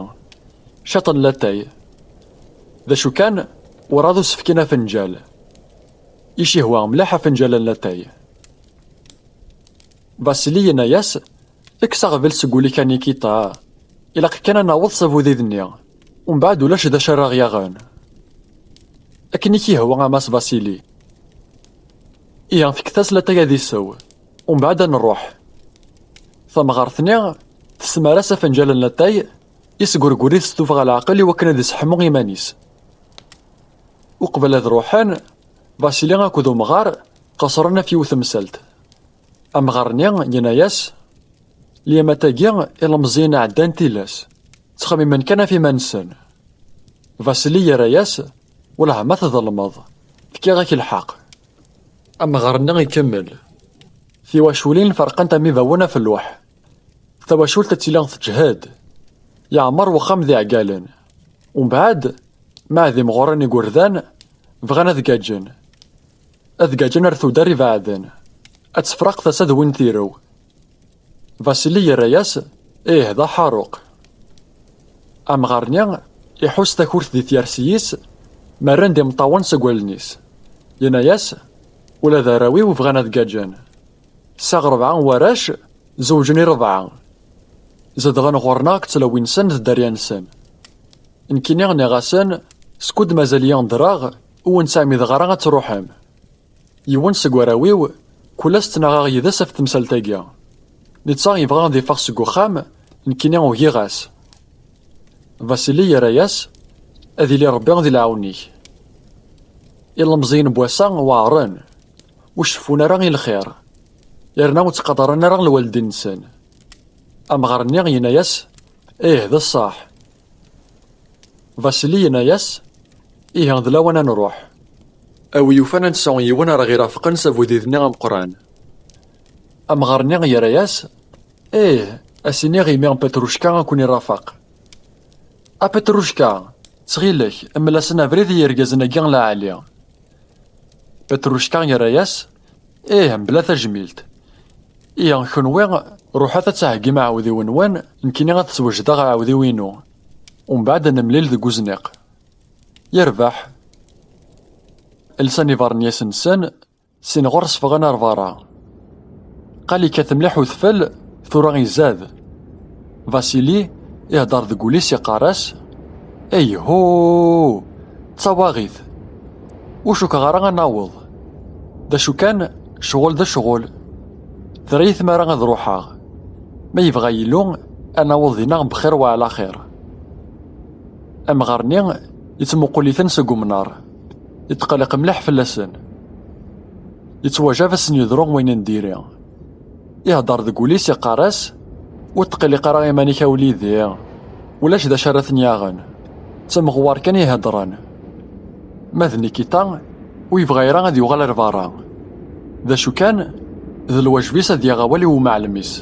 ciṭ n latay. D acu kan, werɛad ur s-fkin afenǧal. Ic ihwa mliḥ afenǧal n latay. Vasili yenna-yas: "Kkes aɣbel seg wul-ik a Nikita. Ilaq kan ad naweḍ s abudid-nni, umbeɛd ulac d acu ara ɣ-yaɣen." "Akken i k-ihwa a Mass Vasili." "Ihi fket-as latay ad isew, umbeɛd ad nruḥ." Tamɣart-nni tesmar-as afenǧal n latay, isgurgur-it s tuffɣa n leɛqel i wakken ad isḥemmu iman-is. Uqbel ad ruḥen, Vasili akked umɣar qeṣren ɣef yiwet temsalt. Amɣar-nni yenna-yas: "Lyamat-agi, ilemẓiyen ɛeddan tilas, ttxemmimen kan ɣef iman-nsen." Vasili yerra-yas: "Wellah ma tḍelmeḍ, fkiɣ-ak lḥeqq." Amɣar-nni ikemmel: "Tiwaculin ferqent am ibawen ɣef lluḥ. Tawacult ad tili teǧhed. Yeɛmer wexxam d iɛeggalen. Umbeɛd, ma ɛad imɣuren igerdan, bɣan ad gaǧen. Ad gaǧen ar tuddar ibeɛden. Ad tefreq tasa d win tirew." Vasili yerra-yas: "Ih, d aḥaruq." Amɣar-nni iḥuss takurt di tyersi-is, ma rran-d imeṭṭawen seg wallen-is. Yenna-yas: "Ula d arraw-iw bɣan ad gaǧen. Sɛiɣ rebɛa n warrac, zewǧen i rebɛa. Zedɣen ɣur-neɣ deg tlawin-nsen d dderya-nsen. Nekkini nniɣ-asen, skud mazal-iyi ddreɣ, ur wen-ttɛemmideɣ ara ad truḥem. Yiwen seg warraw-iw, kul ass ttnaɣeɣ yid-s ɣef temsalt-agi. Netta yebɣa ad iffeɣ seg uxxam, nekkini ugiɣ-as." Vasili yerra-yas: "Ad yili Rebbi di lɛawen-ik. Ilemẓiyen n wass-a weɛren, ur ceffun ara i lxir, yerna ur ttqadaren ara lwaldin-nsen." Amɣar-nni yenna-yas: "Ih, d ṣṣeḥ." Vasili yenna-yas: "Ihi d lawan ad nruḥ. A wi yufan ad nesɛu yiwen ara ɣ-irafqen s abudid-nni ameqqran." Amɣar-nni yerra-yas: "Ih, a s-iniɣ imi Petrucka ad ken-irafeq. A Petrucka, ttxil-k, mel-asen abrid i yergazen-agi n lɛali." Petrucka yerra-yas: "Ih, mebla tajmilt. Ihi, kenwi, ruḥet ad theggim aɛewdiw-nwen, nekkini ad d-swejdeɣ aɛewdiw-inu. Umbeɛd ad nemlil deg uzniq." Yerbeḥ. Lsan ibernyas-nsen, sin ɣur-s ffɣen ar berra. Qal yekkat mliḥ udfel, tura izad. Vasili ihedder deg wul-is, iqqar-as: "Ayhuh! D tawaɣit! Ur cukkeɣ ara ad naweḍ. D acu kan, ccɣel d ccɣel. Terra-yi tmara ad ruḥeɣ. Ma yebɣa Yillu, ad naweḍ dinna bxir wa ɛla xir." Amɣar-nni Yettmuqul-iten seg umnar. Yetqelliq mliḥ fell-asen. Yettwajab ad sen-yedru wayen n diri. Ihedder deg wul-is, iqqar-as: "Ur tqelliq ara iman-ik a wlidi, ulac d acu ara ten-yaɣen. D tamɣwar kan i iheddren." Ma d Nikita, ur yebɣi ara ad yuɣal ar berra. D acu kan, d lwajeb-is ad yaɣ awal i umɛellem-is.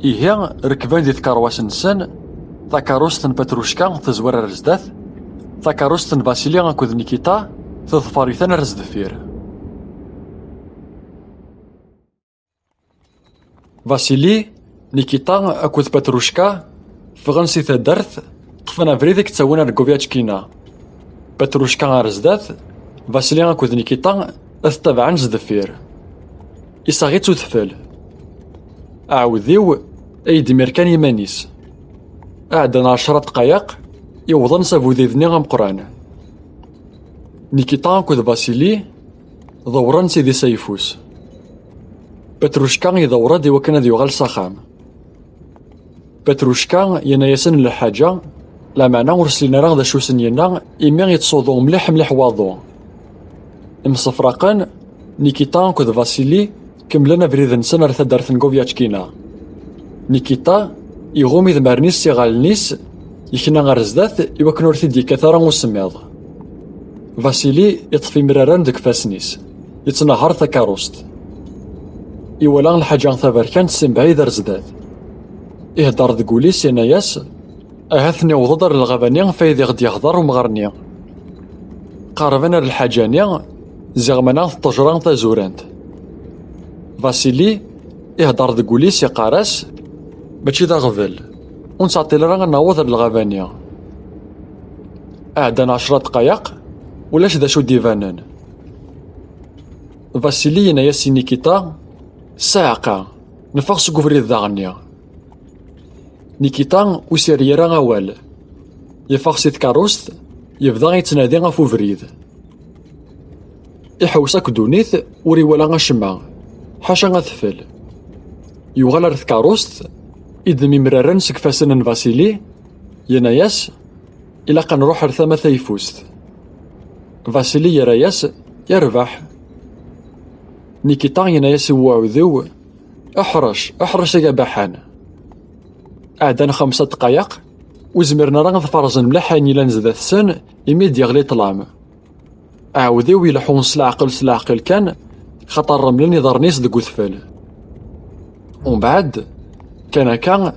Ihi, rekben di tkerwas-nsen, takerrust n Petrucka tezwar ar zdat, takerrust n Vasili akked Nikita teḍfer-iten ar zdeffir. Vasili, Nikita akked Petrucka ffɣen si taddart, ṭṭfen abrid i yettawin ar Govyachkina. Petrucka ar zdat, Vasili akked Nikita ad t-tabɛen zdeffir. Iseɣ-itt udfel. Aɛewdiw ay d-imir kan iman-is. Ɛeddan ɛecra dqayeq, iwḍen s abudid-nni ameqqran. Nikita akked Vasili ḍewren s idis ayeffus. Petrucka idewwer-d iwakken ad yuɣal s axxam. Petrucka yenna-yasen lḥaǧa, lameɛna ur slin ara d acu sen-yenna, imi yettṣuḍu mliḥ mliḥ waḍu. Msefraqen, Nikita akked Vasili kemmlen abrid-nsen ar taddart n Govyachkina. Nikita iɣum idmaren-is s iɣallen-is, yekna ar zdat iwakken ur t-id-yekkat ara usemmiḍ. Vasili iṭṭef imraren deg ifassen-is, yettnehhar takeṛṛust. Iwala lḥaǧa taberkant si mebɛid ar zdat. Ihedder deg wul-is, yenna-yas: "Ahat niweḍ-d ar lɣaba-nni ɣef ay d iɣ-d-yehder umɣar-nni." Qerrben ar lḥaǧa-nni, ziɣ mana d ṭṭejra tazurant. Vasili ihedder deg wul-is, iqqar-as: "Mačči d aɣbel, ur nettɛeṭṭil ara ad naweḍ ar lɣaba-nni." Ɛeddan ɛecra dqayeq, ulac d acu d-ibanen. Vasili yenna-yas i Nikita: "Saɛqa, neffeɣ seg ubrid daɣenni." Nikita ur s-yerri ara awal. Yeffeɣ si tkeṛṛust, yebda yettnadi ɣef ubrid. Iḥewwes akk ddunit, ur iwala acemma, ḥaca adfel. Yuɣal ar tkeṛṛust, iddem imraren seg ifassen n Vasili, yenna-yas: "Ilaq ad nruḥ ar tama tayeffust." Vasili yerra-yas: "Yerbeḥ." Nikita yenna-yas i uɛudiw: "Ḥrec, ḥrec ay abaḥan." Ɛeddan xemsa dqayeq, ur zmiren ara ad ferzen mliḥ ayen yellan zdat-sen, imi d-yeɣli ṭṭlam. Aɛudiw ileḥḥu s leɛqel, s leɛqel kan, xaṭer remlen iḍarren-is deg udfel. Umbeɛd, kan akka,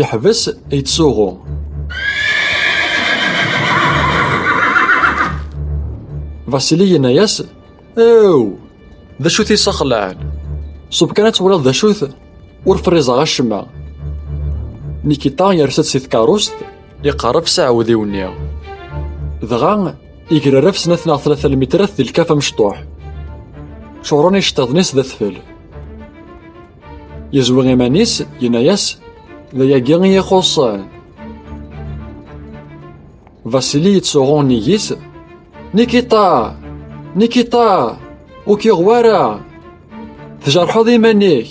yeḥbes, yettsuɣu. Vasili yenna-yas: "Ew! D acu-t isexlaɛen? Ṣub kan ad twaliḍ d acu-t, ur friẓeɣ acemma." Nikita yers-d si tkeṛṛust, iqerreb s aɛewdiw-nni. Dɣa, igraref snat neɣ tlata lmitrat di lkaf amecṭuḥ. Ččuren iceṭṭiḍen-is d adfel. Yezwi iman-is, yenna-yas: "D ayagi i yi-ixuṣṣen." Vasili yettsuɣu nnig-is: "Nikita! Nikita! Ur k-yuɣ wara! Tjerḥeḍ iman-ik!"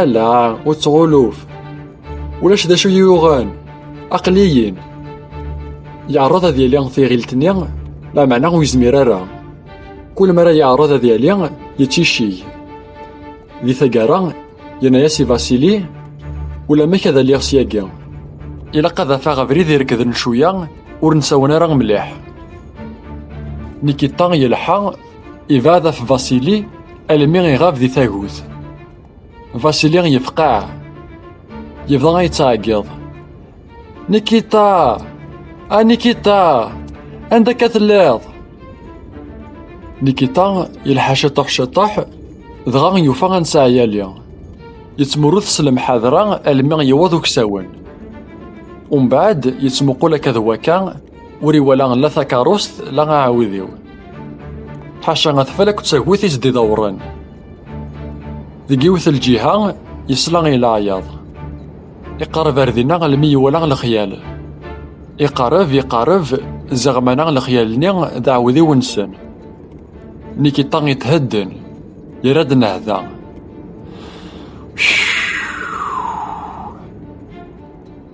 "Ala, ur ttɣuluf. Ulac d acu i yi-yuɣen. Aql-iyi-n." Yeɛreḍ ad yali tiɣilt-nni, lameɛna ur yezmir ara. Kul mi ara yeɛreḍ ad yali, yetticcig. Di taggara, yenna-yas i Vasili: "Ulamek ad aliɣ syagi. Ilaq ad afeɣ abrid irekden cwiya, ur nsawen ara mliḥ." Nikita yelḥa, ibɛed ɣef Vasili almi iɣab di tagut. Vasili yefqeɛ, yebda yettɛeggiḍ: "Nikita! A Nikita! Anda akka telliḍ?" Nikita yelḥa ciṭuḥ ciṭuḥ, dɣa yufa ansa yali. Yettmurut s lemḥadra almi yewweḍ uksawen. Umbeɛd yettmuqul akka d wakka, ur iwala la takeṛṛust la aɛudiw. Ḥaca adfel akked tagut i s-d-idewwren. Deg yiwet lǧiha, yesla i leɛyaḍ. Iqerreb ar dinna almi iwala lexyal. Iqerreb, iqerreb, ziɣ mana lexyal-nni d aɛudiw-nsen. Nikita ithedden, yerra-d nnehda.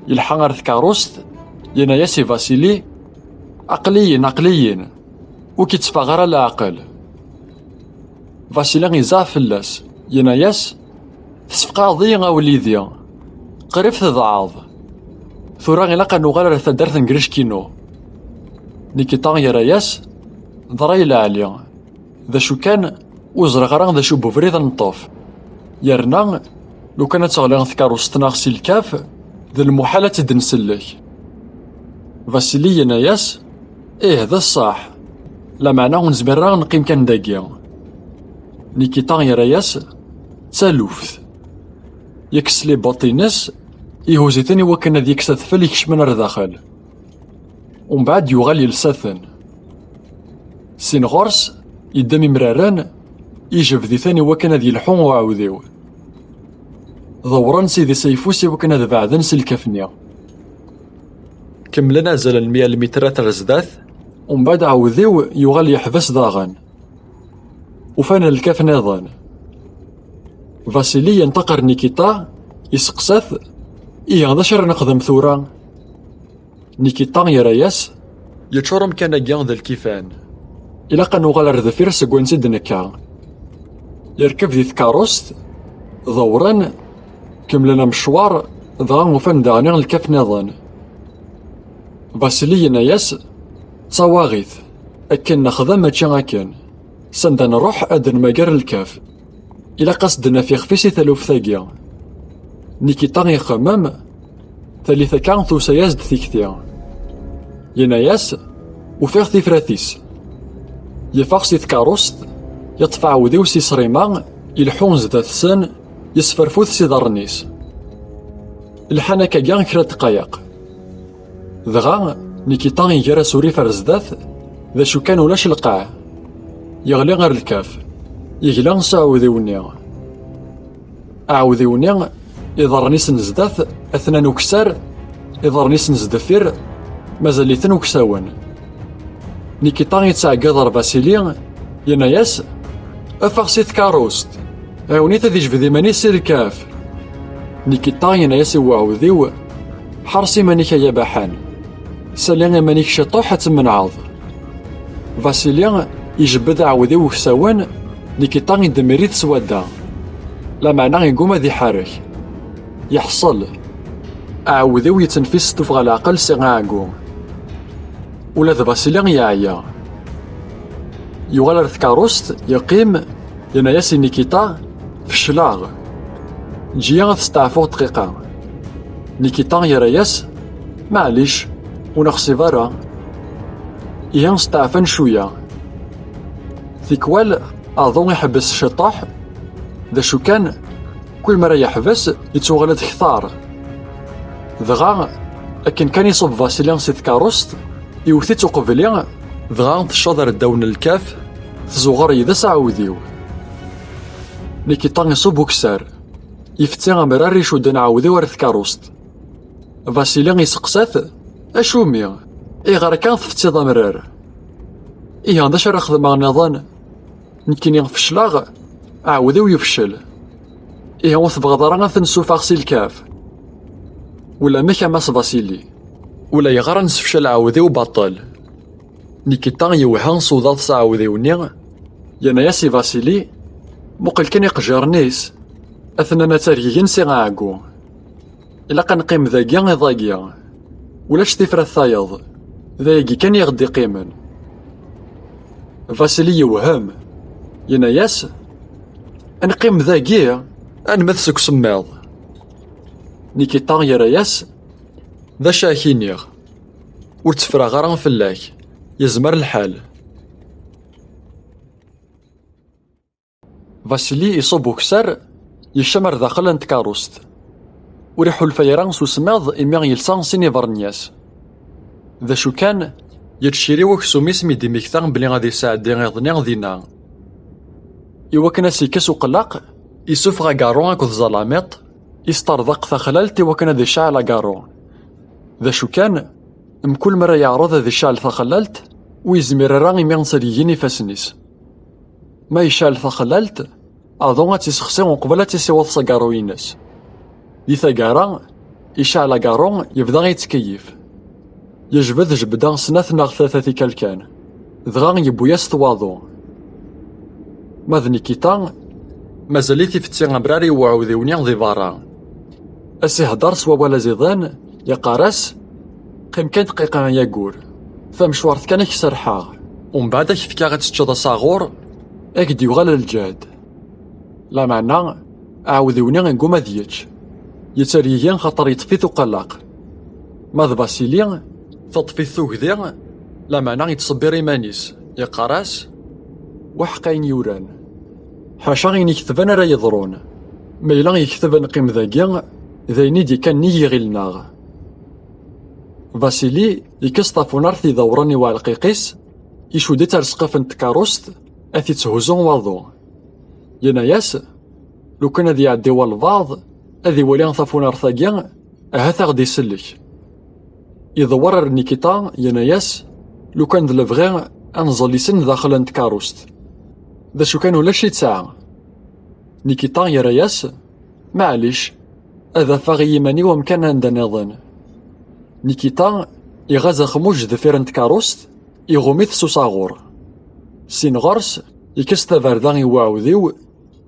Yelḥa ar tkeṛṛust, Yenna-yas i Vasili: "Aql-iyi-n, aql-iyi-n, ur k-itteffeɣ ara leɛqel." Vasili izeɛ fell-as, yenna-yas: "Tesfeqɛeḍ-iyi a wlidi, qrib tedɛeḍ. Tura ilaq ad nuɣal ar taddart n Grickino." Nikita yerra-yas: "D ṛṛay lɛali. D acu kan, ur ẓriɣ ara d acu n ubrid ad neṭṭef. Yerna, lukan ad teɣli tkeṛṛust-nneɣ si lkaf, d lmuḥal ad tt-id-nsellek." Vasili yenna-yas: "Ih, d ṣṣeḥ. Lameɛna ur nezmir ara ad neqqim kan dagi." Nikita yerra-yas: "D taluft." Yekkes libaṭ-ines, ihuz-iten i wakken ad yekkes adfel ikecmen ar daxel. Umbeɛd yuɣal yelsa-ten. Sin ɣur-s, yeddem imraren, ijebd-iten i wakken ad yelḥu uɛewdiw. Ḍewren s idis ayeffus i wakken ad beɛden si lkaf-nni. Kemmlen azal n mya lmitrat ar zdat, umbeɛd aɛewdiw yuɣal yeḥbes daɣen. Ufan lkaf niḍen. Vasili yenṭeq ar Nikita, iseqsa-t: "Ihi, d acu ara nexdem tura?" Nikita yerra-yas: "Yeččur umkan-agi d lkifan. Ilaq ad nuɣal ar deffir seg wansi d-nekka." Yerkeb di tkeṛṛust, ḍewren, kemmlen amecwar, dɣa ufan daɣen lkaf niḍen. Vasili yenna-yas: "D tawaɣit, akken nexdem mačči akken. Sanda nruḥ ad d-nmager lkaf. Ilaq ad s-d-naf ixef-is i taluft-agi." Nikita ixemmem, tallit akka tusa-yas-d tikti. Yenna-yas: "Ufiɣ tifrat-is." Yeffeɣ si tkeṛṛust, yeṭṭef aɛewdiw si ṣṣrima, ileḥḥu zdat-sen, yesferfut s iḍarren-is. Lḥan akkagi kra ddqayeq. Dɣa, Nikita iger asurif ar zdat, d acu kan ulac lqaɛ. Yeɣli ar lkaf. Yegla s aɛewdiw-nni. Aɛewdiw-nni, iḍarren-is n zdat atnan ukessar, iḍarren-is n sdeffir mazal-iten uksawen. Nikita yettɛeggiḍ ar Vasili, yenna-yas: "Ffeɣ si tkeṛṛust! Ɛiwen-it ad ijbed iman-is si lkaf!" Nikita yenna-yas i uɛewdiw: "Ḥers iman-ik ay abaḥan! Sali iman-ik ciṭuḥ ad temmenɛeḍ!" Vasili ijebbed aɛewdiw uksawen, Nikita iddemmir-it s wadda. Lameɛna iguma ad iḥerrek. Yeḥṣel. Aɛewdiw yettenfis s tuffɣa leɛqel si aɛeggu. Ula d Vasili yeɛya. Yuɣal ar tkeṛṛust, yeqqim, yenna-yas i Nikita: "Fecleɣ. Eǧǧ-iyi ad steɛfuɣ dqiqa." Nikita yerra-yas: "Maɛlic, ur neɣṣib ara." Ihi steɛfan cwiya. Tikwal, aḍu iḥebbes ciṭuḥ, d acu kan, kul mi ara yeḥbes, yettuɣal-d kter. Dɣa, akken kan iṣubb Vasili si tkeṛṛust, iwet-itt uqbel-i, dɣa tecceḍ ar ddaw n lkaf, tzuɣer yid-s aɛewdiw. Nikita iṣubb ukessar, ifetti amrar icudden aɛewdiw ar tkeṛṛust. Vasili iseqsa-t: "Acumi? Ayɣer akka tfettiḍ amrar? Ihi, d acu ara xedmeɣ nniḍen? Nekkini fecleɣ, aɛewdiw yefcel. Ihi, ur tebɣiḍ ara ad t-nessufeɣ si lkaf? Ulamek a Mass Vasili, ulayɣer ad nessefcal aɛewdiw baṭel." Nikita yewhem s uḍad s aɛewdiw-nni, yerna-yas i Vasili: "Muqel kan iqejjiren-is, atnan ad ttergigen si aɛeggu. Ilaq ad neqqim dagi iḍ-agi. Ulac tifrat tayeḍ, d ayagi kan i ɣ-d-iqqimen." Vasili yewhem, yenna-yas: "Ad neqqim dagi alma d seg usemmiḍ." Nikita yerra-yas: "D acu ak-iniɣ? Ur tteffreɣ ara fell-ak, yezmer lḥal." Vasili iṣubb ukessar, yekcem ar daxel n tkeṛṛust. Ur iḥulfa ara s usemmiḍ imi yelsa sin ibernyas. D acu kan, yettciriw aksum-is mi d-immekta belli ad isɛeddi iḍ-nni dinna. Iwakken ad s-ikkes uqellaq, isuffeɣ agaṛṛu akked ẓalamiṭ, isṭerḍeq taxlalt iwakken ad iceɛɛel agaṛṛu. D acu kan, mkul mi ara yeɛreḍ ad iceɛɛel taxlalt, ur yezmir ara imi ttergigin ifassen-is. Ma yecɛel taxlalt, aḍu ad tt-isexsi uqbel ad tt-isiweḍ s agaṛṛu-ines. Di taggara, iceɛɛel agaṛṛu, yebda yettkeyyif. Yejbed jebda snat neɣ tlata tikkal kan, dɣa yewwi-yas-t waḍu. Ma d Nikita, mazal-it ifetti amrar i uɛudiw-nni di berra. As-ihedder s wawal aziḍan, yeqqar-as: "Qqim kan dqiqa ay aggur, tamecwart kan ad k-serḥeɣ, umbeɛd ad k-fkeɣ ad teččeḍ asaɣur, ad k-d-yuɣal lǧehd." Lameɛna, aɛudiw-nni yegguma ad yečč. Yettergigi xaṭer yeṭṭef-it uqelleq. Ma d Vasili, teṭṭef-it tugdi, lameɛna yettṣebbir iman-is, yeqqar-as: "Weḥq ayen yuran. Ḥaca ayen iketben ara yeḍrun. Ma yella yekteb neqqim dagi, d ayen i d-ikkan nnig yiɣil-nneɣ." Vasili yekkes tafunart idewren i uɛelqiq-is, icudd-itt ar ssqef n tkeṛṛust, ad t-itthuzzu waḍu. Yenna-yas: "Lukan ad iɛeddi walbeɛḍ, ad iwali tafunart-agi, ahat ad ɣ-d-isellek." Idewwer ar Nikita, yenna-yas: "Lukan d lebɣi, ad nẓel isem daxel n tkeṛṛust. D acu kan, ulac i tesɛa." Nikita yerra-yas: "Maɛlic, ad afeɣ i yiman-iw amkan anda nniḍen." Nikita iɣaz axmuj deffir n tkeṛṛust, iɣum-it s usaɣur. Sin ɣer-s, yekkes tabarda i uɛudiw,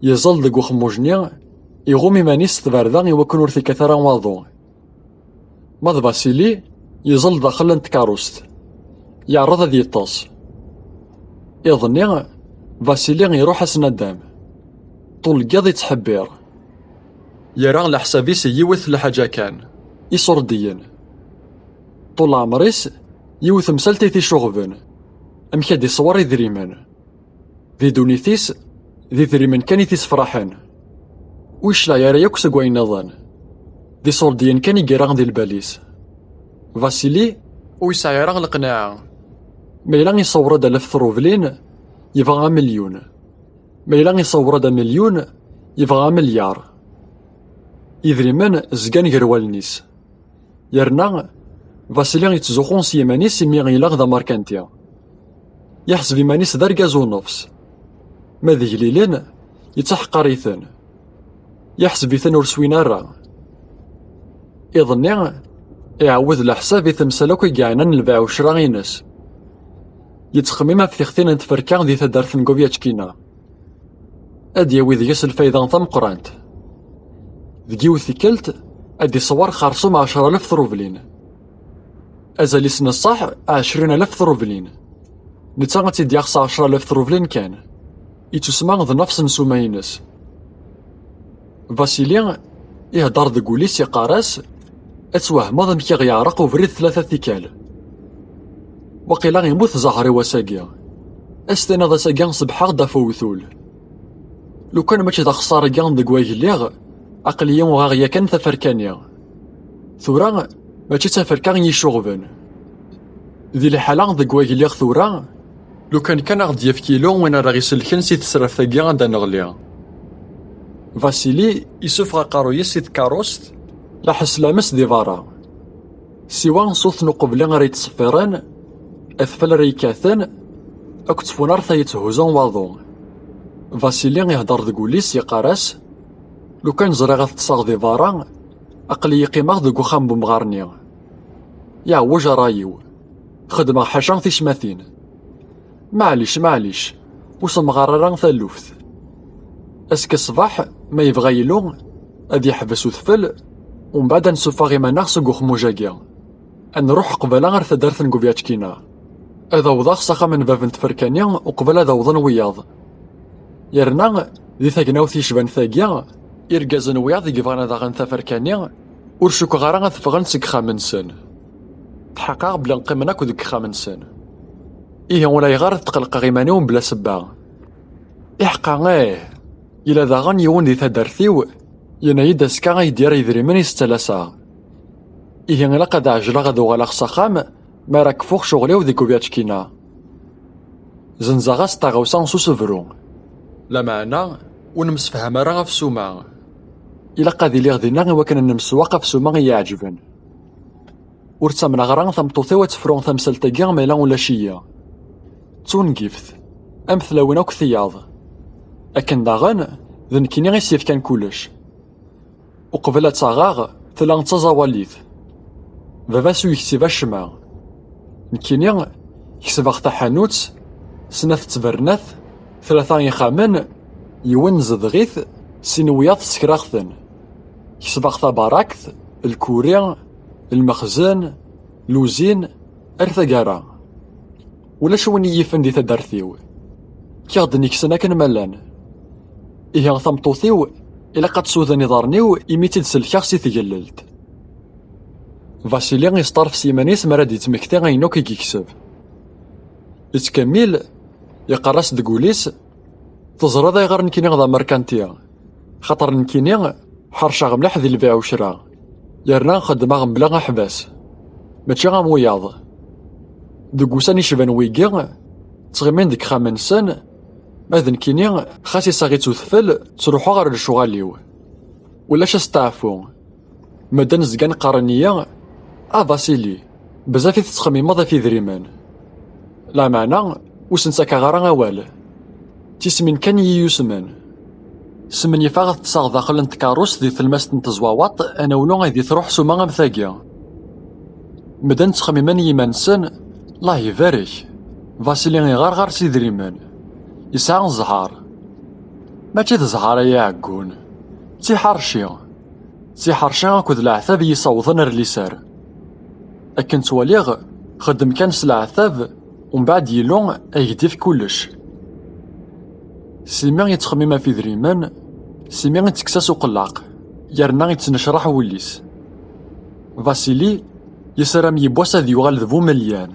yeẓẓel deg uxemmuj-nni, iɣum iman-is s tbarda i wakken ur t-ikkat ara waḍu. Ma d Vasili, yeẓẓel daxel n tkeṛṛust, yeɛreḍ ad yeṭṭes. Iḍ-nni, Vasili iruḥ-as nadam. Ṭul n yiḍ ittḥebbir. Yerra leḥsab-is i yiwet lḥaǧa kan, iṣurdiyen. Ṭul leɛmer-is, yiwet temsalt i t-icuɣben, amek ad iṣewwer idrimen. Di ddunit-is, d idrimen kan i t-isefraḥen. Ur yecleɛ ara yakk seg wayen nniḍen. D iṣurdiyen kan i yerra di lbal-is. Vasili ur yesɛi ara leqnaɛa. Ma yella iṣewwer-d alaf trublin, yebɣa amelyun. Ma yella iṣewwer-d amelyun, yebɣa amelyar. Idrimen zgan gar wallen-is. Yerna, Vasili yettzuxxu s yiman-is imi ilaq d amerkanti. Yeḥseb iman-is d argaz unefs. Ma d igellilen, yettaḥqar-iten. Yeḥseb-iten ur swin ara. Iḍ-nni, iɛawed leḥsab i temsal akk i yeɛnan lbeɛ ucra-ines. Yettxemmim ɣef tixtin n tferka di taddart n Goviachkina. Ad d-yawi deg-s lfayda tameqqrant. Deg yiwet tikkelt, ad d-iṣewwer xersum ɛecra alaf trublin. Azal-is n ṣṣeḥ, ɛecrin alaf trublin. Netta ad tt-id-yaɣ s ɛecra alaf trublin kan. Ittusma d nnefs n ssuma-ines. Vasili ihedder deg wul-is, yeqqar-as: "Ad twehmeḍ amek i ɣ-yeɛreq ubrid tlata tikkal. Waqila imut zzher-iw ass-agi. Ad s-tiniḍ ass-agi ṣebḥeɣ-d ɣef uwtul. Lukan mačči d axeṣṣar-agi deg wayeg lliɣ, aql-iyi uɣeɣ yakan taferka-nni. Tura, mačči d taferka i yi-icuɣben. Di liḥala deg wayeg lliɣ tura, lukan kan a ɣ-d-yefk Illu win ara ɣ-iselken si tesraft-agi anda neɣli." Vasili isuffeɣ aqerruy-is si tkeṛṛust, laḥeslam-is di berra. Siwa ṣṣut n uqebli ara yettṣeffiren, adfel ara yekkaten, akked tfunart ay yetthuzun waḍu. Vasili ihedder deg wul-is, yeqqar-as: "Lukan ẓriɣ ad ṭṭseɣ di berra, aql-iyi qqimeɣ deg uxxam n umɣar-nni. Yeɛwej ṛṛay-iw. Xedmeɣ ḥaca ticmatin. Maɛlic, maɛlic, ur semɣar ara taluft. Azekka ṣṣbeḥ, ma yebɣa Yillu, ad yeḥbes udfel, umbeɛd ad nsuffeɣ iman-nneɣ seg uxemmuj-agi. Ad nruḥ qbala ar taddart n Gubyatskina. Ad awḍeɣ s axxam n bab n tferka-nni uqbel ad awḍen wiyaḍ. Yerna, di tagnawt yecban tagi, irgazen wiyaḍ i yebɣan ad aɣen taferka-nni, ur cukkeɣ ara ad ffɣen seg uxxam-nsen. Tḥeqqeɣ belli qqimen akk deg uxxam-nsen. Ihi ulayɣer ad tqelqeɣ iman-iw mebla sebba." "Iḥeqqa, ih. Yella daɣen yiwen di taddart-iw, yenna-yi-d azekka ay d-yerr idrimen i s-ttalaseɣ. Ihi ilaq ad ɛejleɣ ad uɣaleɣ s axxam, mi ara kfuɣ ccɣel-iw di Gubyatskina." Zenzeɣ-as taɣawsa s usebru. Lameɛna, ur nemsefham ara ɣef ssuma. Ilaq ad iliɣ dinna i wakken ad nemsewwaq ɣef ssuma i yi-iɛeǧben. Ur ttamneɣ ara tameṭṭut-iw ad tefru tamsalt-agi ma yella ulac-iyi. D tungift, am tlawin akk tiyaḍ. Akken daɣen, d nekkini i s-yefkan kullec. Uqbel ad tt-aɣeɣ, tella d taẓawalit. Baba-s ur yeksib acemma. Nekkini, kesbeɣ taḥanut, snat ttbernat, tlata ixxamen, yiwen zedɣ-it, sin wiyaḍ ssekreɣ-ten. Kesbeɣ tabarakt, lkuri, lmexzen, luzin, ar taggara. Ulac win i yifen di taddart-iw. Kkiɣ-d neksen akken ma llan. Ihi tameṭṭut-iw, ilaq ad tsuden iḍarren-iw imi tt-id-selkeɣ si tgellelt. Vasili yesṭerf s yiman-is mi ara d-yettmekti ayen akk i yekseb. Yettkemmil, yeqqar-as deg wul-is: "Teẓriḍ ayɣer nekkini d amerkanti? Xaṭer nekkini ḥerceɣ mliḥ di lbiɛ ucra, yerna xeddmeɣ mebla aḥbas, mačči am wiyaḍ." Deg wussan icban wigi, ttɣimin deg ixxamen-nsen, ma d nekkini, xas iseɣ-itt udfel, ttruḥuɣ ɣer lecɣal-iw. Ulac asteɛfu. Medden zgan qqaren-iyi: "A Vasili, bezzaf i tettxemmimeḍ ɣef idrimen." Lameɛna, ur sen-ttakeɣ ara awal. D tismin kan i yi-yusmen. Smenyafeɣ ad ṭṭseɣ daxel n tkeṛṛust di tlemmast n tezwawaṭ, anawnu aydeg truḥ ssuma am tagi. Medden ttxemmimen i yiman-nsen: "Allah ibarek, Vasili iɣerɣer s idrimen. Yesɛa zzheṛ." Mačči d zzheṛ ay aɛeggun, d tiḥerci. D tiḥerci akked leɛtab i yi-ssawḍen ar liser. Akken ttwaliɣ, xeddem kan s leɛtab, umbeɛd Yillu ad ak-d-yefk kullec. Simi yettxemmim ɣef idrimen, simi ittekkes-as uqellaq, yerna yettnecraḥ wul-is. Vasili yessaram yiwwas ad yuɣal d bu melyan.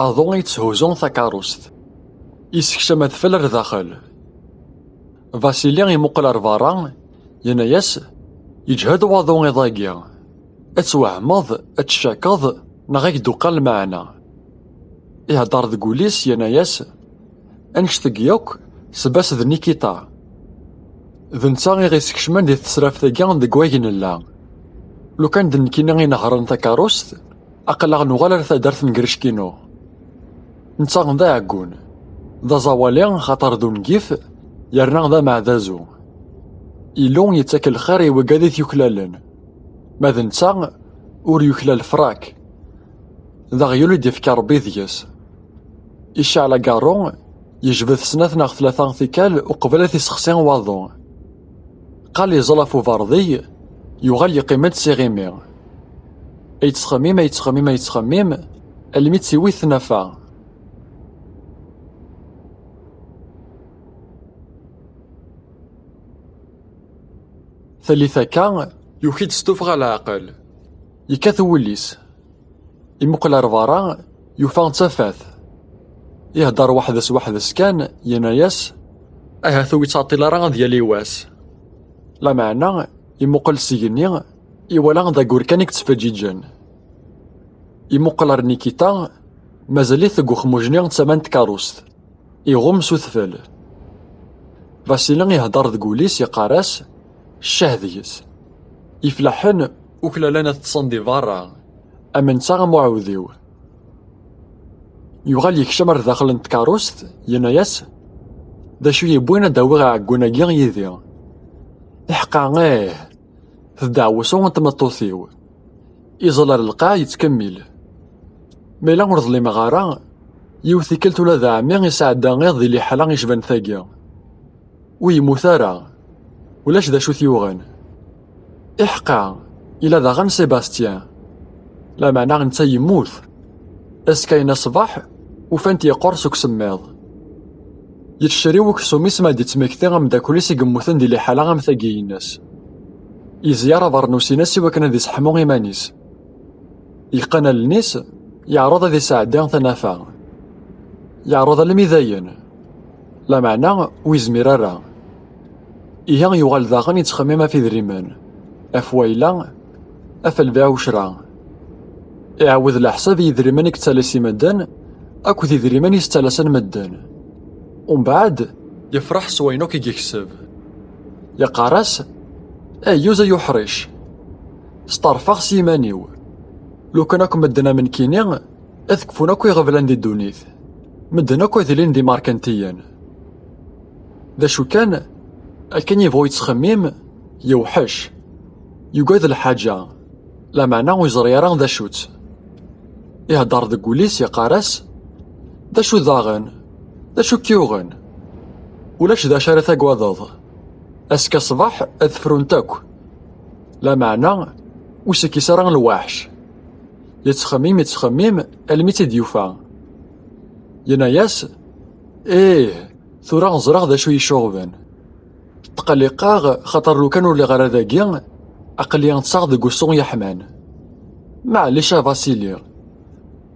Aḍu yetthuzzu takeṛṛust, yessekcam adfel ar daxel. Vasili imuqel ar berra, yenna-yas: "Yeǧhed waḍu iḍ-agi. Ad twehmeḍ, ad teccakeḍ, neɣ ad k-d-uqal lmeɛna." Ihedder deg wul-is, yenna-yas: "Annect-agi akk, sebba-s d Nikita. D netta i ɣ-isekcmen di tesraft-agi deg wayeg nella. Lukan d nekkini i inehhren takeṛṛust, aql-aɣ nuɣal ar taddart n Grickino. Netta d aɛeggun, d aẓawali xaṭer d ungif, yerna d ameɛdazu. Illu yettak lxir i wigad i t-yuklalen. Ma d netta, ur yuklal frak. D aɣyul i d-ifka Rebbi deg-s." Iceɛl agaṛṛu, yejbed snat neɣ tlata tikkal uqbel ad t-isexsi waḍu. Qal yeẓẓel ɣef uberḍi, yuɣal yeqqim-d s iɣimi. Ay yettxemmim, ay yettxemmim, ay yettxemmim, almi tt-iwit tnafa. Tallit akka, yuki-d s tuffɣa leɛqel. Yekkat wul-is. Imuqel ar berra, yufa d tafat. Ihedder weḥd-s weḥd-s kan, yenna-yas: "Ahat ur yettɛeṭṭil ara ad yali wass." Lameɛna, imuqel s igenni, iwala d aggur kan i yettfeǧǧiǧen. Imuqel ar Nikita, mazal-it deg uxmuj-nni d tama n tkeṛṛust. Iɣumm s udfel. Vasili ihedder deg wul-is, yeqqar-as: "Ccah deg-s. Iflaḥen uklalen ad ṭṭsen di berra, am netta am uɛewdiw." Yuɣal yekcem ar daxel n tkeṛṛust, yenna-yas: "D acu yewwin ad d-awiɣ aɛeggun-agi yid-i? Iḥqa ih, d ddeɛwessu n tmeṭṭut-iw." Iẓel ar lqaɛ, yettkemmil. Ma yella ur ḍlimeɣ ara, yiwet tikkelt ula d ɛemmi isɛedda iḍ di liḥala icban tagi. Ur yemmut ara. Ulac d acu t-yuɣen. Iḥqa, ila daɣen Sébastien. Lameɛna netta yemmut. Azekka-ina ṣṣbeḥ, ufan-t yeqqur seg usemmiḍ. Yettcerriw uksum-is ma d-ittmekti ameddakel-is i yemmuten di liḥala am tagi-ines. Yezyer abernus-ines i wakken ad iseḥmu iman-is. Yeqqen allen-is, yeɛreḍ ad isɛeddi tanafa. Yeɛreḍ almi dayen. Lameɛna ur yezmir ara. Ihi yuɣal daɣen yettxemmim ɣef idrimen, ɣef wayla, ɣef lbiɛ ucra. Iɛawed leḥsab i yidrimen i yettalas i medden akked idrimen i s-ttalasen medden. Umbeɛd, yefreḥ s wayen akk i yekseb. Yeqqar-as: "Ayyuz ay uḥric! Steṛfeɣ s yiman-iw. Lukan akk medden am nekkini, ad kfun akk iɣeblan di ddunit. Medden akk ad ilin d imerkantiyen." D acu kan, akken yebɣu yettxemmim, yewḥec. Yugad lḥaǧa, lameɛna ur yeẓri ara d acu-tt. Ihedder deg wul-is, yeqqar-as: "D acu daɣen? D acu k-yuɣen? Ulac d acu ara tagadeḍ. Azekka ṣṣbeḥ ad frunt akk. Lameɛna ur s-ikkis ara lweḥc." Yettxemmim, yettxemmim, almi i tt-id-yufa. Yenna-yas: "Ih, tura ẓriɣ d acu i yi-icuɣben. Tqelliqeɣ, xaṭer lukan ur lliɣ ara dagi, aql-i ṭṭseɣ deg usu yeḥman. Maɛlic a Vasili,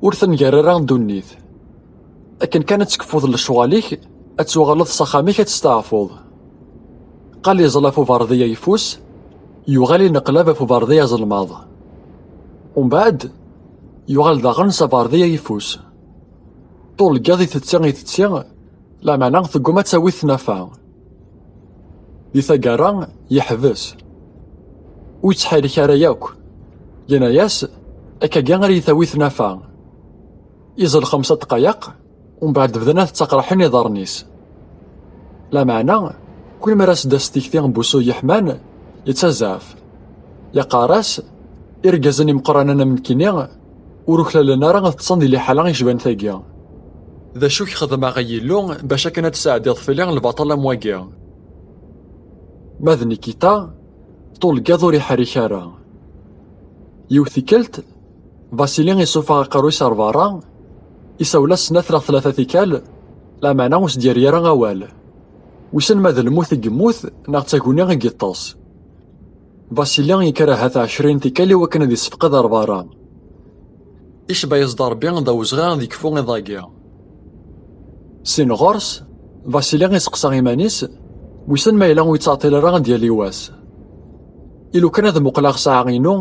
ur tenger ara ddunit. Akken kan ad tekfuḍ lecɣal-ik, ad tuɣaleḍ s axxam-ik ad testeɛfuḍ." Qal yeẓla ɣef uberḍi ayeffus, yuɣal ineqlab ɣef uberḍi azelmaḍ. Umbeɛd, yuɣal daɣen s aberḍi ayeffus. Ṭul n yiḍ itetti, itetti, lameɛna tegguma ad tawi tnafa. Di taggara, yeḥbes. Ur yettḥerrik ara yakk. Yenna-yas: "Akkagi ara yi-tawi tnafa." Iẓel xemsa dqayeq, umbeɛd bdan ad ttaqraḥen iḍarren-is. Lameɛna, kul mi ara s-d-tas tikti n wusu yeḥman, yettazzaf. Yeqqar-as: "Irgazen imeqqranen am nekkini ur uklalen ara ad ṭṭsen di liḥala icban tagi. D acu i k-xedmeɣ, ay Illu, bac akken ad tesɛeddiḍ fell-i lbaṭel am wagi?" Ma d Nikita, ṭul n yiḍ ur iḥerrik ara. Yiwet tikkelt, Vasili isuffeɣ aqerru-s ar berra, isawel-as snat neɣ tlata tikkal, lameɛna ur s-d-yerri ara awal. Wissen ma d lmut i yemmut neɣ d taguni i yeṭṭes. Vasili yekker ahat ɛecrin tikkal i wakken ad isefqed ar berra. Icba-yas-d Ṛebbi d awezɣi ad yekfu iḍ-agi. Sin ɣur-s, Vasili iseqsa iman-is, wissen ma yella ur yettɛeṭṭil ara ad d-yali wass. I lukan ad muqleɣ ssaɛa-inu?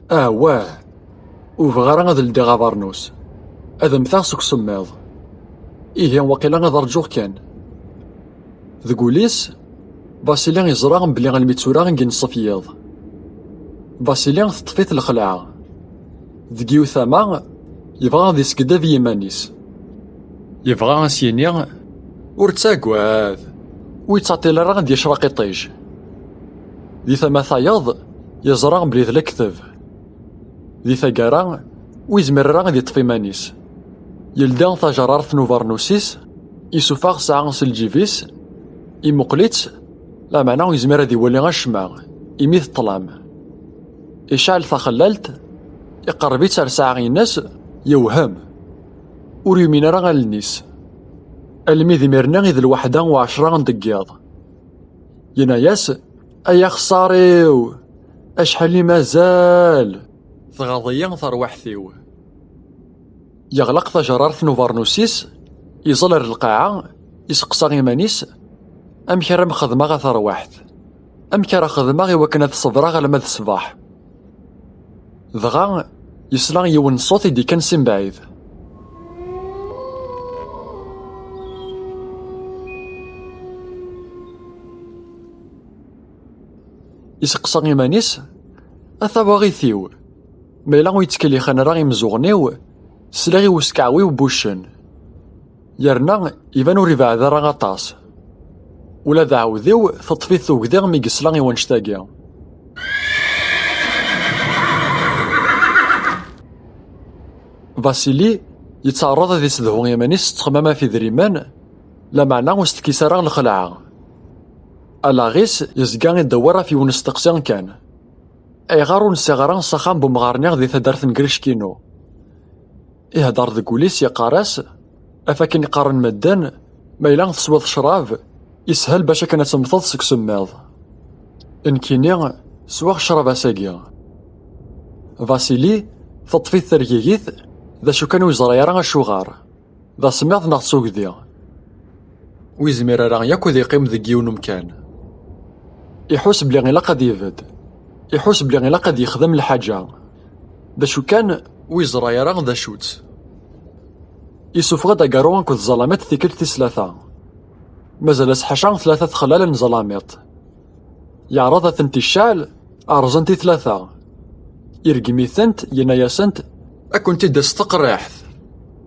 Awah! Ur bɣiɣ ara ad ldiɣ abernus. Ad mmteɣ seg usemmiḍ. Ihi, waqila ad ṛǧuɣ kan. Deg wul-is, Vasili yeẓra belli almi d tura i yenṣef yiḍ. Vasili teṭṭef-it lxelɛa. Deg yiwet tama, yebɣa ad isked ɣef yiman-is. Yebɣa ad s-yini: "Ur ttagad, ur yettɛeṭṭil ara ad d-yecraq iṭij." Di tama tayeḍ, yeẓra belli d lekdeb. Di taggara, ur yezmir ara ad yeṭṭef iman-is. Yeldi tajerrart n ubernus-is, isuffeɣ ssaɛa s lǧib-is, imuqel-itt, lameɛna ur yezmir ad iwali acemma, imi d ṭṭlam. Iceɛl taxellalt, iqerreb-itt ar ssaɛa-ines, yewhem. Ur yumin ara allen-is. Almi d imir-nni i d lwaḥda u ɛecra n deg yiḍ. Yenna-yas: "Ay axeṣṣar-iw! Acḥal i mazal! Tɣaḍ-iyi terwiḥt-iw." Yeɣleq tajerrart n ubernus-is, iẓel ar lqaɛa, iseqsa iman-is: "Amek ara m-xedmeɣ a tarwiḥt? Amek ara xedmeɣ i wakken ad ṣebreɣ alamma d ṣṣbeḥ?" Dɣa, yesla i yiwen n ṣṣut i d-ikkan si mebɛid. Iseqsa iman-is: "A tawaɣit-iw, ma yella ur yettkellixen ara imeẓẓuɣen-iw, sliɣ i uskeɛwiw n wuccen." Yerna iban ur yebɛed ara aṭas. Ula d aɛewdiw teṭṭef-it tugdi mi yesla i wannect-agi. Vasili yettɛerriḍ ad isedhu iman-is s ttxemmam ɣef idrimen, lameɛna ur s-tekkis ara lxelɛa. Allaɣ-is yezga idewwer ɣef yiwen n usteqsi kan: "Ayɣer ur nsiɣ ara s axxam n umɣar-nni di taddart n Grickino?" Ihedder deg wul-is, yeqqar-as: "Af akken i qqaren medden, ma yella teswiḍ ccrab, yeshel bac akken ad temmteḍ seg usemmiḍ. Nekkini, swiɣ ccrab ass-agi." Vasili teṭṭef-it tergigit, d acu kan ur yeẓri ara acuɣer. D asemmiḍ neɣ d tugdi? Ur yezmir ara yakk ad yeqqim deg yiwen umkan. Iḥus belli ilaq ad yebded. Iḥus belli ilaq ad yexdem lḥaǧa. D acu kan, ur yeẓra ara d acu-tt. Isuffeɣ-d agaru akked ẓẓalamiṭ tikkelt tis tlata. Mazal-as ḥaca tlata texlal n ẓẓalamiṭ. Yeɛreḍ ad tent-icɛel, rẓent i tlata. Ireggem-itent, yenna-yasent: "Ad kent-id-tas tqerriḥt."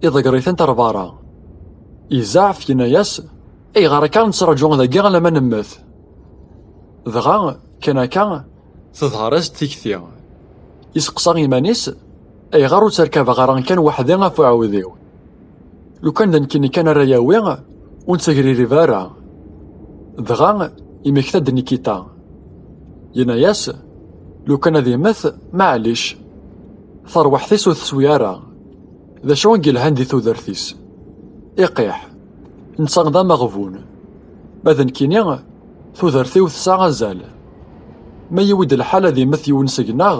Iḍegger-itent ar berra. Izeɛf, yenna-yas: "Ayɣer akka nettraǧu dagi alamma nemmet?" Dɣa, kan akka, teḍher-as-d tikti. Iseqsa iman-is: Ayɣer ur tterkabeɣ ara kan weḥd-i ɣef uɛudiw? Lukan d nekkini kan ara yawi, ur nettegririb ara. Dɣa, imekta-d Nikita. Yenna-yas, lukan ad immet, maɛlic. Tarwiḥt-is ur teswi ara. D acu i yelhan di tudert-is? Iqiḥ. Netta d ameɣbun. Ma d nekkini, tudert-iw tesɛa azal. Ma yiwi-d lḥal ad immet yiwen seg-neɣ,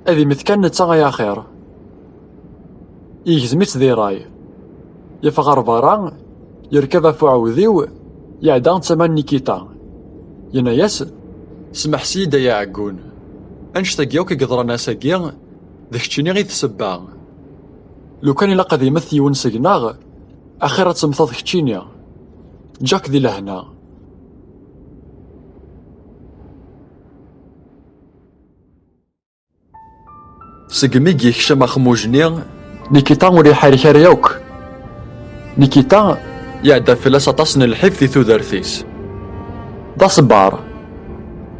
ad immet kan netta ay axir. Yegzem-itt di ṛṛay. Yeffeɣ ɣer beṛṛa, yerkeb ɣef uɛudiw, yeɛda d tama n Nikita. Yenna-yas, smeḥs-iyi-d ay aɛeggun. Annect-agi akk i yeḍran ass-agi, d keččini i d ssebba. Lukan ilaq ad immet yiwen seg-neɣ, axir ad temmteḍ keččini. Ǧǧiɣ-k di lehna. Segmi i yekcem axmuj-nni, Nikita ur iḥerrek ara yakk. Nikita iɛedda fell-as aṭas n lḥif di tudert-is. D aṣebbar.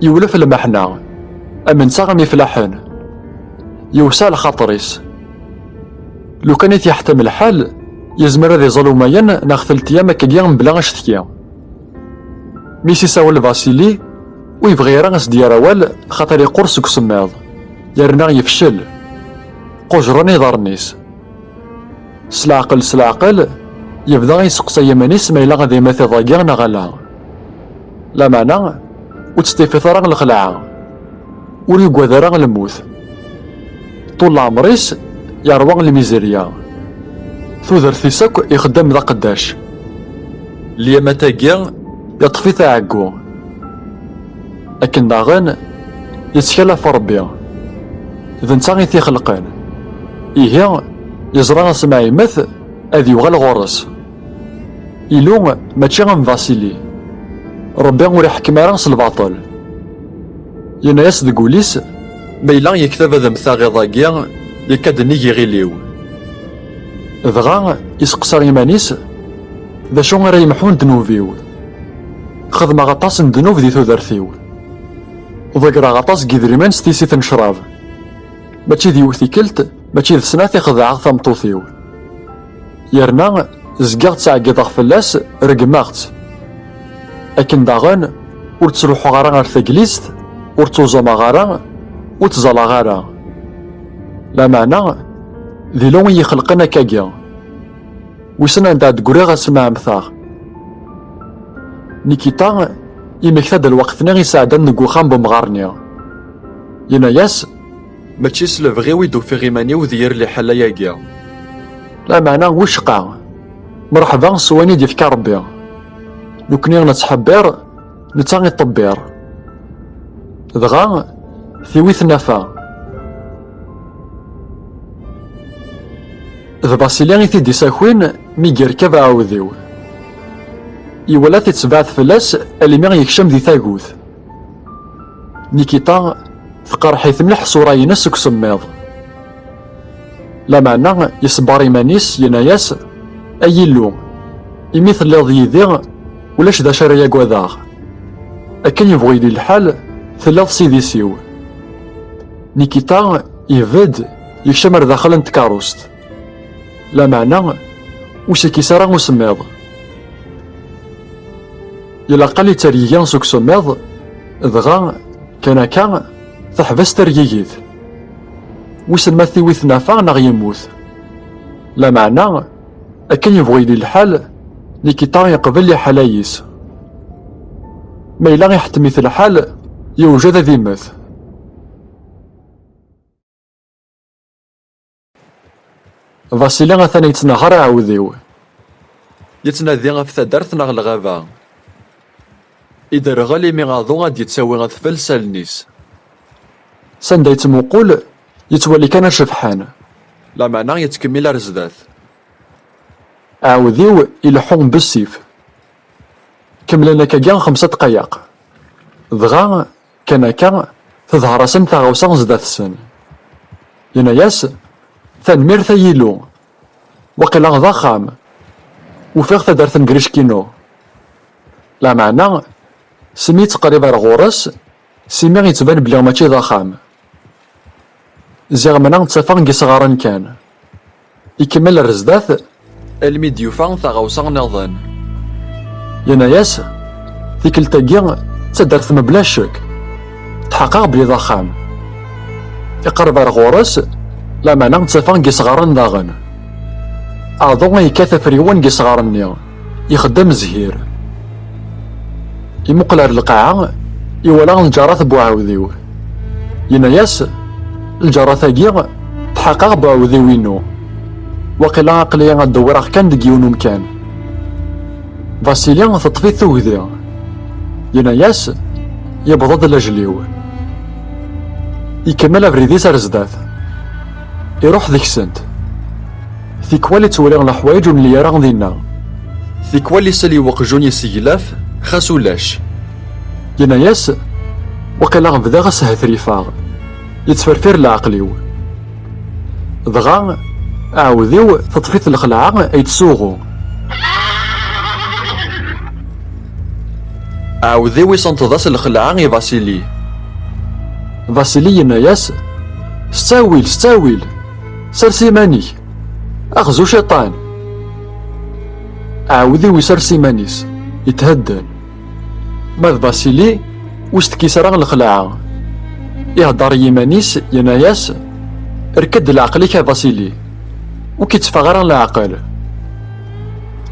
Iwlef lmeḥna, am netta am iflaḥen. Yewseɛ lxaṭer-is. Lukan i t-yeḥtem lḥal, yezmer ad iẓẓel umayen neɣ telt yam akkagi mebla acetki. Mi s-isawel Vasili, ur yebɣi ara ad s-d-yerr awal, xaṭer iqqur seg usemmiḍ, yerna yefcel. Qujren iḍarren-is. S leɛqel, s leɛqel, yebda yesteqsay iman-is ma yella ad immet iḍ-agi neɣ ala. Lameɛna, ur tt-tifit ara lxelɛa. Ur yugad ara lmut. Ṭul leɛmer-is, yerwa lmizerya. Tudert-is akk ixeddem d aqeddac. Lyamat-agi, yeṭṭef-it ɛeggu. Akken daɣen, yettkal ɣef Ṛebbi. D netta i t-ixelqen. Ihi, yeẓra asmi ara yemmet, ad yuɣal ɣur-s. Ilu mačči am Vasili. Ṛebbi ur iḥekkem ara s lbaṭel. Yenna-yas deg wul-is, ma yella yektab ad mmteɣ iḍ-agi, yekka-d nnig iɣil-iw. Dɣa iseqsa iman-is, d acu ara yemḥun ddnub-iw? Xedmeɣ aṭas n ddnub di tudert-iw. Ḍeggreɣ aṭas n yidrimen s tissit n ccrab. Mačči d yiwet tikkelt, mačči d snat i xedɛeɣ tameṭṭut-iw. Yerna zgiɣ ttɛeggiḍeɣ fell-as, reggmeɣ-tt. Akken daɣen, ur ttruḥuɣ ara ɣer taglizt, ur ttuẓumeɣ ara, ur ttẓallaɣ ara. Lameɛna, d Illu i yi-xelqen akkagi. Wissen anda ad d-ggriɣ asmi ara mmteɣ. Nikita yemmekta-d lweqt-nni i sɛeddan deg uxxam n umɣar-nni. Yenna-yas, mačči s lebɣi-w i d-ufiɣ iman-iw di yir liḥala-agi. Lameɛna wicqa, mreḥba s wayen i d-ifka Ṛebbi. Nekni nettḥebbir, netta iṭebbir. Dɣa, tiwi tnafa. D Basili i t-id-isakin mi yerkeb aɛudiw. Iwala-t ittebɛed fell-as almi yekcem di tagut. Nikita teqreḥ-it mliḥ ṣṣura-ines seg usemmiḍ. Lameɛna iṣebber iman-is, yenna-yas, ay Illu, imi telliḍ yid-i, ulac d acu ara agadeɣ. Akken yebɣu yili lḥal, telliḍ s idis-iw. Nikita ibedd, yekcem ar daxel n tkeṛṛust. Lameɛna, ur s-ikkis ara usemmiḍ. Ilaq ad yettergigi seg usemmiḍ, dɣa, kan akka, teḥbes tergigit. Wissen ma tiwi tnafa neɣ yemmut. Lameɛna, akken yebɣu yili lḥal, Nikita yeqbel liḥala-is. Ma yella iḥettem-it lḥal, yewjed ad immet. Vasili atan yettnehhar aɛudiw. Yettnadi ɣef taddart neɣ lɣaba. Iderɣel imi aḍu ad d-yettawi adfel s allen-is. Sanda yettmuqul, yettwali kan acebḥan. Lameɛna yettkemmil ar zdat. Aɛudiw ileḥḥu bessif. Kemmlen akkagi xemsa dqayeq. Dɣa, kan akka, teḍher-asen taɣawsa zdat-sen. Yenna-yas, tanemmirt ay Illu. Waqila d axxam. Ufiɣ taddart n Grickino. Lameɛna, simi yettqerrib ar ɣur-s, simi yettban belli mačči d axxam. Ziɣ meɛna ttafeɣ deg yisɣaren kan. Ikemmel ar zdat almi d-yufa taɣawsa nniḍen. Yenna-yas: "Tikkelt-agi d taddart mebla ccek. Tḥeqqeɣ belli d axxam." Iqerreb ar ɣur-s, lameɛna ttafeɣ deg yisɣaren daɣen. Aḍu yekkat afriwen deg yisɣaren-nni, ixeddem zhir. Imuqel ar lqaɛa, iwala lǧarat n Buɛawdiw. Yenna-yas: "Lǧarat-agi, tḥeqqeɣ Buɛawdiw-inu. Waqila aql-i ad dewwreɣ kan deg yiwen umkan." Vasili teṭṭef-it tugdi. Yenna-yas: "Yewweḍ-d lajel-iw." Ikemmel abrid-is ar zdat. Iruḥ deg-sent. Tikwal ittwali leḥwayeǧ ur nelli ara dinna. Tikwal isell i weqjun yesseglaf, xas ulac. Yenna-yas: "Waqila bdiɣ ashetrifeɣ, yettferfir leɛqel-iw." Dɣa, Aɛudiw teṭṭef-it lxelɛa ay yettsuɣu. Aɛudiw isenṭeḍ-as lxelɛa i Vasili. Vasili yenna-yas: "S ttawil, s ttawil, sers iman-ik, axzu ciṭan." Aɛudiw isers iman-is, yethedden. Ma d Vasili, ur s-tekkis ara lxelɛa. Ihedder i yiman-is, yenna-yas: "Rked leɛqel-ik a Vasili, ur k-itteffeɣ ara leɛqel."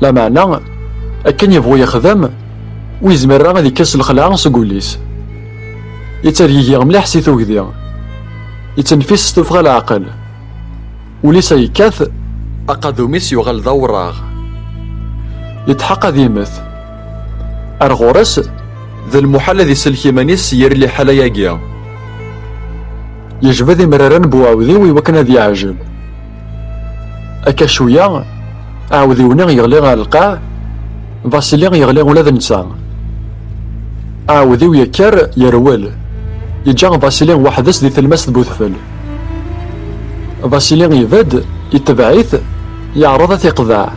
Lameɛna, akken yebɣu yexdem, ur yezmir ara ad yekkes lxelɛa seg wul-is. Yettergigi mliḥ si tugdi. Yettenfis s tuffɣa leɛqel. Ul-is a yekkat, aqadum-is yuɣal d awraɣ. Yetḥeqq ad yemmet. Ar ɣur-s, d lmuḥal ad isellek iman-is si yir liḥala-agi. Yejbed imraren n Buɛawdiw i wakken ad yeɛjel. Akka cwiya, aɛudiw-nni yeɣli ɣer lqaɛ, Vasili yeɣli ula d netta. Aɛudiw yekker, yerwel. Yeǧǧa Vasili weḥd-s di tlemmast n udfel. Vasili ibedd, itbeɛ-it, yeɛreḍ ad t-iqḍeɛ.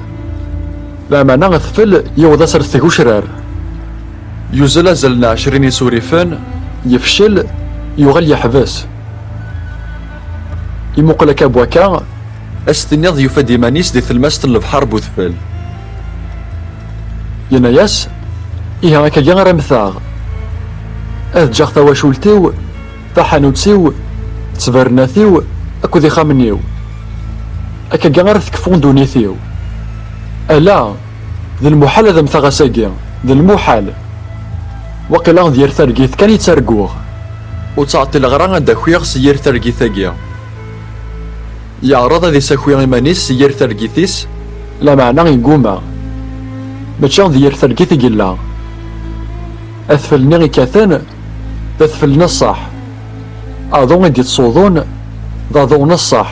Lameɛna adfel yewweḍ-as ar tgucrar. Yuzzel azal n ɛecrin isurifen, yefcel, yuɣal yeḥbes. Imuqel akka n wakka, ad s-tiniḍ yufa-d iman-is di tlemmast n lebḥer n udfel. Yenna-yas: "Ihi akkagi ara mmteɣ. Ad ǧǧeɣ tawacult-iw, taḥanut-iw, ttbernat-iw akked ixxamen-iw. Akkagi ara tekfu ddunit-iw. Ala, d lmuḥal ad mmteɣ ass-agi, d lmuḥal. Waqila d yir targit kan i ttarguɣ. Ur ttɛeṭṭileɣ ara ad d-akiɣ s yir targit-agi." Yeɛreḍ ad isaki iman-is s yir targit-is, lameɛna yegguma. Mačči d yir targit i yella. Adfel-nni ikkaten, d adfel n ṣṣeḥ. Aḍu i d-yettṣuḍun, d aḍu n ṣṣeḥ.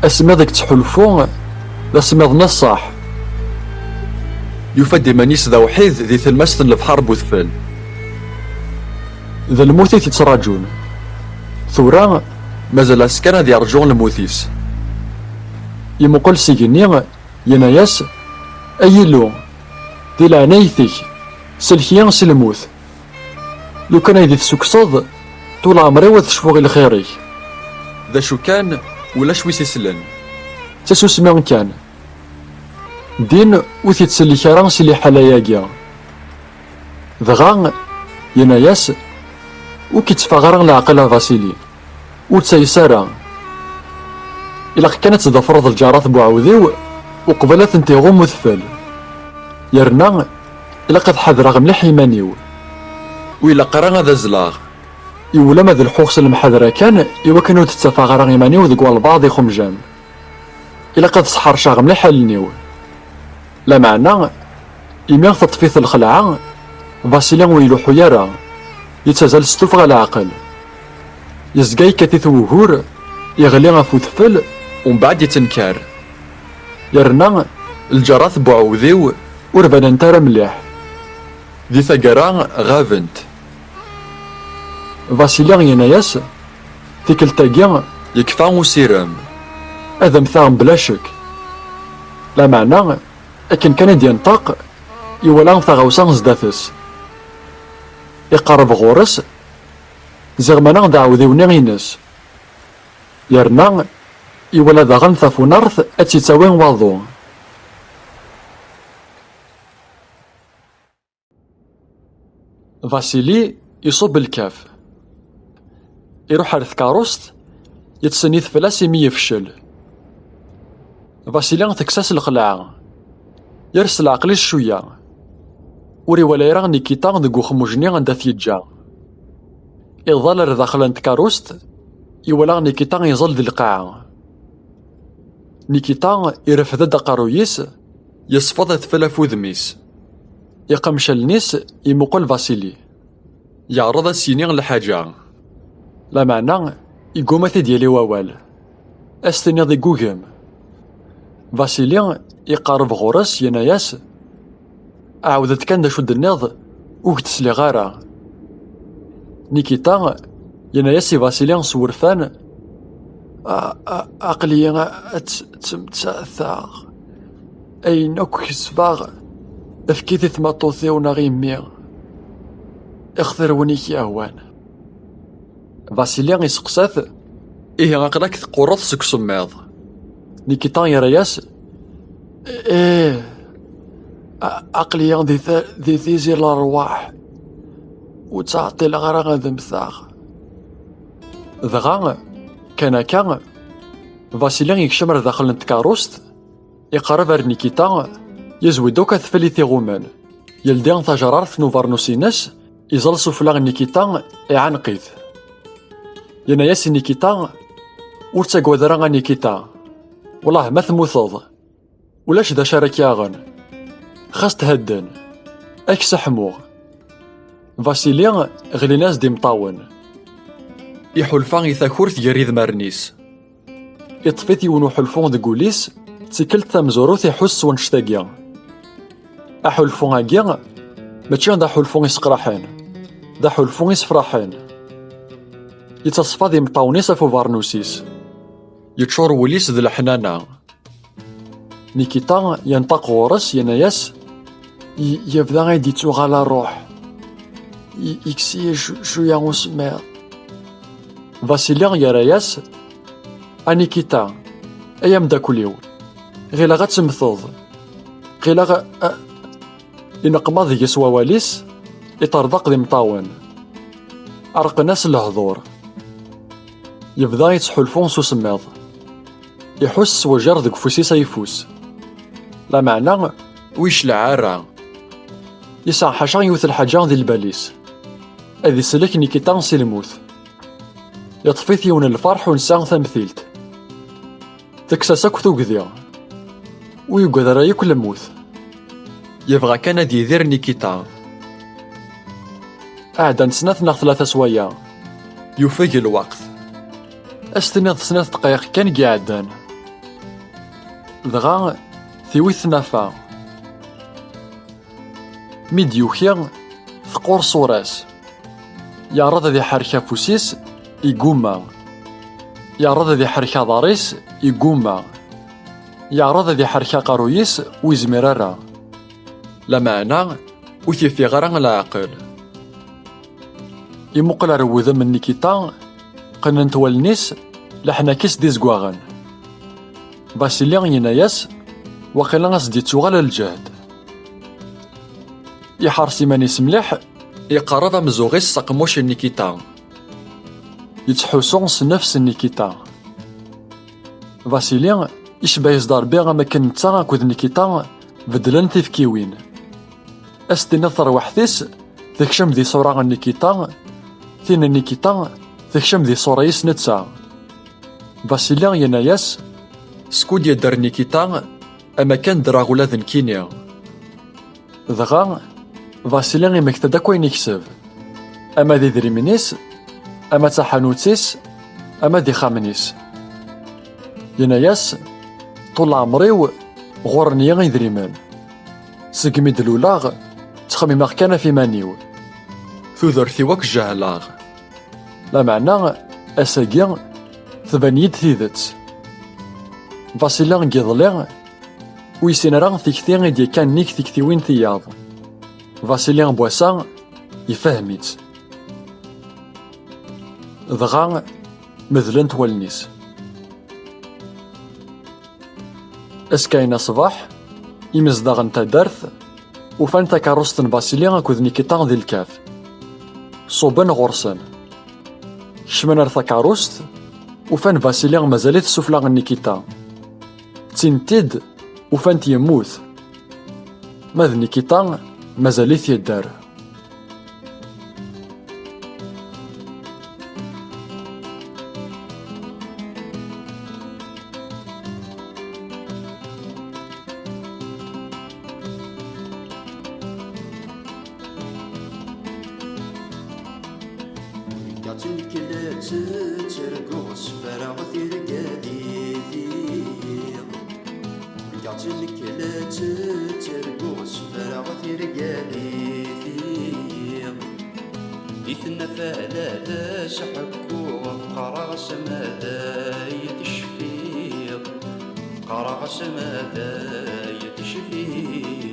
Asmiḍ i yettḥulfu, d asmiḍ n ṣṣeḥ. Yufa-d iman-is d awḥid di tlemmast n lebḥer n udfel. D lmut i t-yettraǧun. Tura, mazal-as kan ad yerǧu lmut-is. Imuqel s igenni, yenna-yas: "Ay Illu, di leɛnayet-ik, sellek-iyi si lmut. Lukan ay d-tessukkseḍ, ṭul ɛemr-iw ad cfuɣ i lxir-ik." D acu kan, ulac wi s-isellen. D tasusmi kan. Din ur t-yettsellik ara si liḥala-agi. Dɣa, yenna-yas: "Ur k-itteffeɣ ara leɛqel a Vasili. Ur ttayes ara. Ilaq kan ad tḍefreḍ lǧarat n uɛewdiw uqbel ad tent-iɣumm udfel. Yerna, ilaq ad ḥadreɣ mliḥ iman-iw. Ur ilaq ara ad azzleɣ. Iwulama ad lḥuɣ s lemḥadra kan, iwakken ur d-ttafeɣ ara iman-iw deg walbeɛḍ ixemjan. Ilaq ad sḥerceɣ mliḥ allen-iw." Lameɛna, imi teṭṭef-it lxelɛa, Vasili ur iluḥḥu ara, yettazal s tuffɣa leɛqel. Yezga yekkat-it wugur, yeɣli ɣef udfel, umbeɛd yettenkar. Yerna, lǧarat n uɛewdiw ur banent ara mliḥ. Di taggara, ɣabent. Vasili yenna-yas: "Tikkelt-agi, yekfa usirem. Ad mmteɣ mebla ccek." Lameɛna, akken kan i d-yenṭeq, iwala taɣawsa zdat-s. Iqerreb ɣur-s, ziɣ meɛna d aɛewdiw-nni ines. Yerna iwala daɣen tafunart ad tt-ittawi waḍu. Vasili iṣubb lkaf. Iruḥ ar tkarust, yettsenni-t fell-as imi yefcel. Vasili tekkes-as lxelɛa. Yers leɛqel-is cwiya. Ur iwala ara Nikita deg uxmuj-nni anda t-yeǧǧa. Iḍal ar daxel n tkarust, iwala Nikita iẓel di lqaɛa. Nikita irfed-d aqerruy-is, yeṣfeḍ adfel ɣef wudem-is. Iqamec allen-is, imuqel Vasili. Yeɛreḍ ad s-yini lḥaǧa. Lameɛna, iguma ad t-id-yali wawal. Ad s-tiniḍ igugem. Vasili iqerreb ɣur-s, yenna-yas: "Ɛawed-d kan d acu d-tenniḍ, ur k-d-sliɣ ara." Nikita yenna-yas i Vasili s wurfan: "A-, a-, aql-iyi a-, a-, tt-, ttmettateɣ. Ayen akk kesbeɣ, efk-it i tmaṭṭut-iw neɣ i mmi. Ixtir win i k-yehwan." Vasili iseqsa-t: "Ihi aql-ak teqqureḍ seg usemmiḍ?" Nikita yerra-yas: "Ih, a-, aql-iyi di ta-, di tizi n lerwaḥ, ur ttɛeṭṭileɣ ara ad mmteɣ." Dɣa, kan akka, Vasili yekcem ar daxel n tkarust, iqerreb ar Nikita, yezwi-d akk adfel i t-iɣummen, yeldi tajerrart n ubernus-ines, iẓel sufella n Nikita, iɛenq-it. Yenna-yas i Nikita: "Ur ttagad ara a Nikita, wellah ma temmuteḍ, ulac d acu ara k-yaɣen. Xas thedden, ad k-seḥmuɣ." Vasili ɣlin-as-d imeṭṭawen. Iḥulfa i takurt gar idmaren-is. Iṭṭef-it yiwen uḥulfu deg wul-is, d tikkelt tamezwarut iḥuss s wannect-agi. Aḥulfu-agi mačči d aḥulfu iseqraḥen, d aḥulfu isefraḥen. Yettaṣfa d imeṭṭawen-is ɣef ubernus-is. Yeččur wul-is d leḥnana. Nikita yenṭeq ɣur-s, yenna-yas: "Y-, yebda ay d-yettuɣal ṛṛuḥ. Y-, yekkes-iyi cu-, cwiya usemmiḍ." Vasili yerra-yas: "A Nikita, ay ameddakel-iw, ɣileɣ ad temmteḍ. Ɣileɣ a-, a-," Ineqma deg-s wawal-is, iṭerḍeq d imeṭṭawen. Ɛerqen-as lehdur. Yebda yettḥulfu s usemmiḍ. Iḥuss s wejjar deg ufus-is ayeffus. Lameɛna, ur yecleɛ ara. Yesɛa ḥaca yiwet lḥaǧa di lbal-is. Ad islek Nikita si lmut. Yeṭṭef-it yiwen n lferḥ ur nesɛi tamtilt. Tekkes-as akk tugdi. Ur yugad ara yakk lmut. Yebɣa kan ad yidir Nikita. Ɛeddan snat neɣ tlata s waya. Yufeg lweqt. Ad s-tiniḍ snat dqayeq kan i iɛeddan. Dɣa, tiwi-t tnafa. Mi d-yuki, teqqur ṣṣura-s. Yeɛreḍ ad iḥerrek afus-is, igumma. Yeɛreḍ ad iḥerrek aḍar-is, igumma. Yeɛreḍ ad iḥerrek aqerruy-is, ur yezmir ara. Lameɛna, ur t-yeffiɣ ara leɛqel. Imuqel ar wudem n Nikita, qqnen-t wallen-is, leḥnak-is d izeggaɣen. Vasili yenna-yas, waqila as-d-yettuɣal lǧehd. Iḥres iman-is mliḥ, iqerreb amezuɣ-is s aqemmuc n Nikita. Yettḥussu s nnefs n Nikita. Vasili, icebba-yas-d Ṛebbi am akken netta akked Nikita beddlen tifkiwin. Ad s-tiniḍ tarwiḥt-is tekcem di ṣṣura n Nikita, tin n Nikita tekcem di ṣṣura-is netta. Vasili yenna-yas, skud yedder Nikita, am akken ddreɣ ula d nekkini. Dɣa, Vasili imekta-d akk ayen ikseb, ama d idrimen-is, ama d taḥanut-is, ama d ixxamen-is. Yenna-yas, ṭul leɛmer-iw ɣur-nni idrimen. Segmi d-luleɣ, ttxemmimeɣ kan ɣef iman-iw. Tudert-iw akk jehleɣ. Lameɛna, ass-agi, tban-iyi-d tidet. Vasili n yiḍelli, ur yessin ara tikti i d-yekkan nnig tiktiwin tiyaḍ. Vasili n wass-a, yefhem-itt. Dɣa, medlent wallen-is. Azekka-ina ṣṣbeḥ, imezdaɣ n taddart ufan takeṛṛust n Vasili akked Nikita di lkaf. Ṣubben ɣur-sen. Kecmen ar takeṛṛust, ufan Vasili mazal-it sufla n Nikita. Ttinin-t-id, ufan-t yemmut. Ma d Nikita, mazal-it yedder. Nekk ttneklet tterguɣ sefreɣ tirgalit-iw. Nekk ttneklet tterguɣ sefreɣ tirgalit-iw. Di tnafa la d as-ḥekkuɣ, qqareɣ-as ma d ay tecfiḍ. Qqareɣ-as ma d ay tecfiḍ.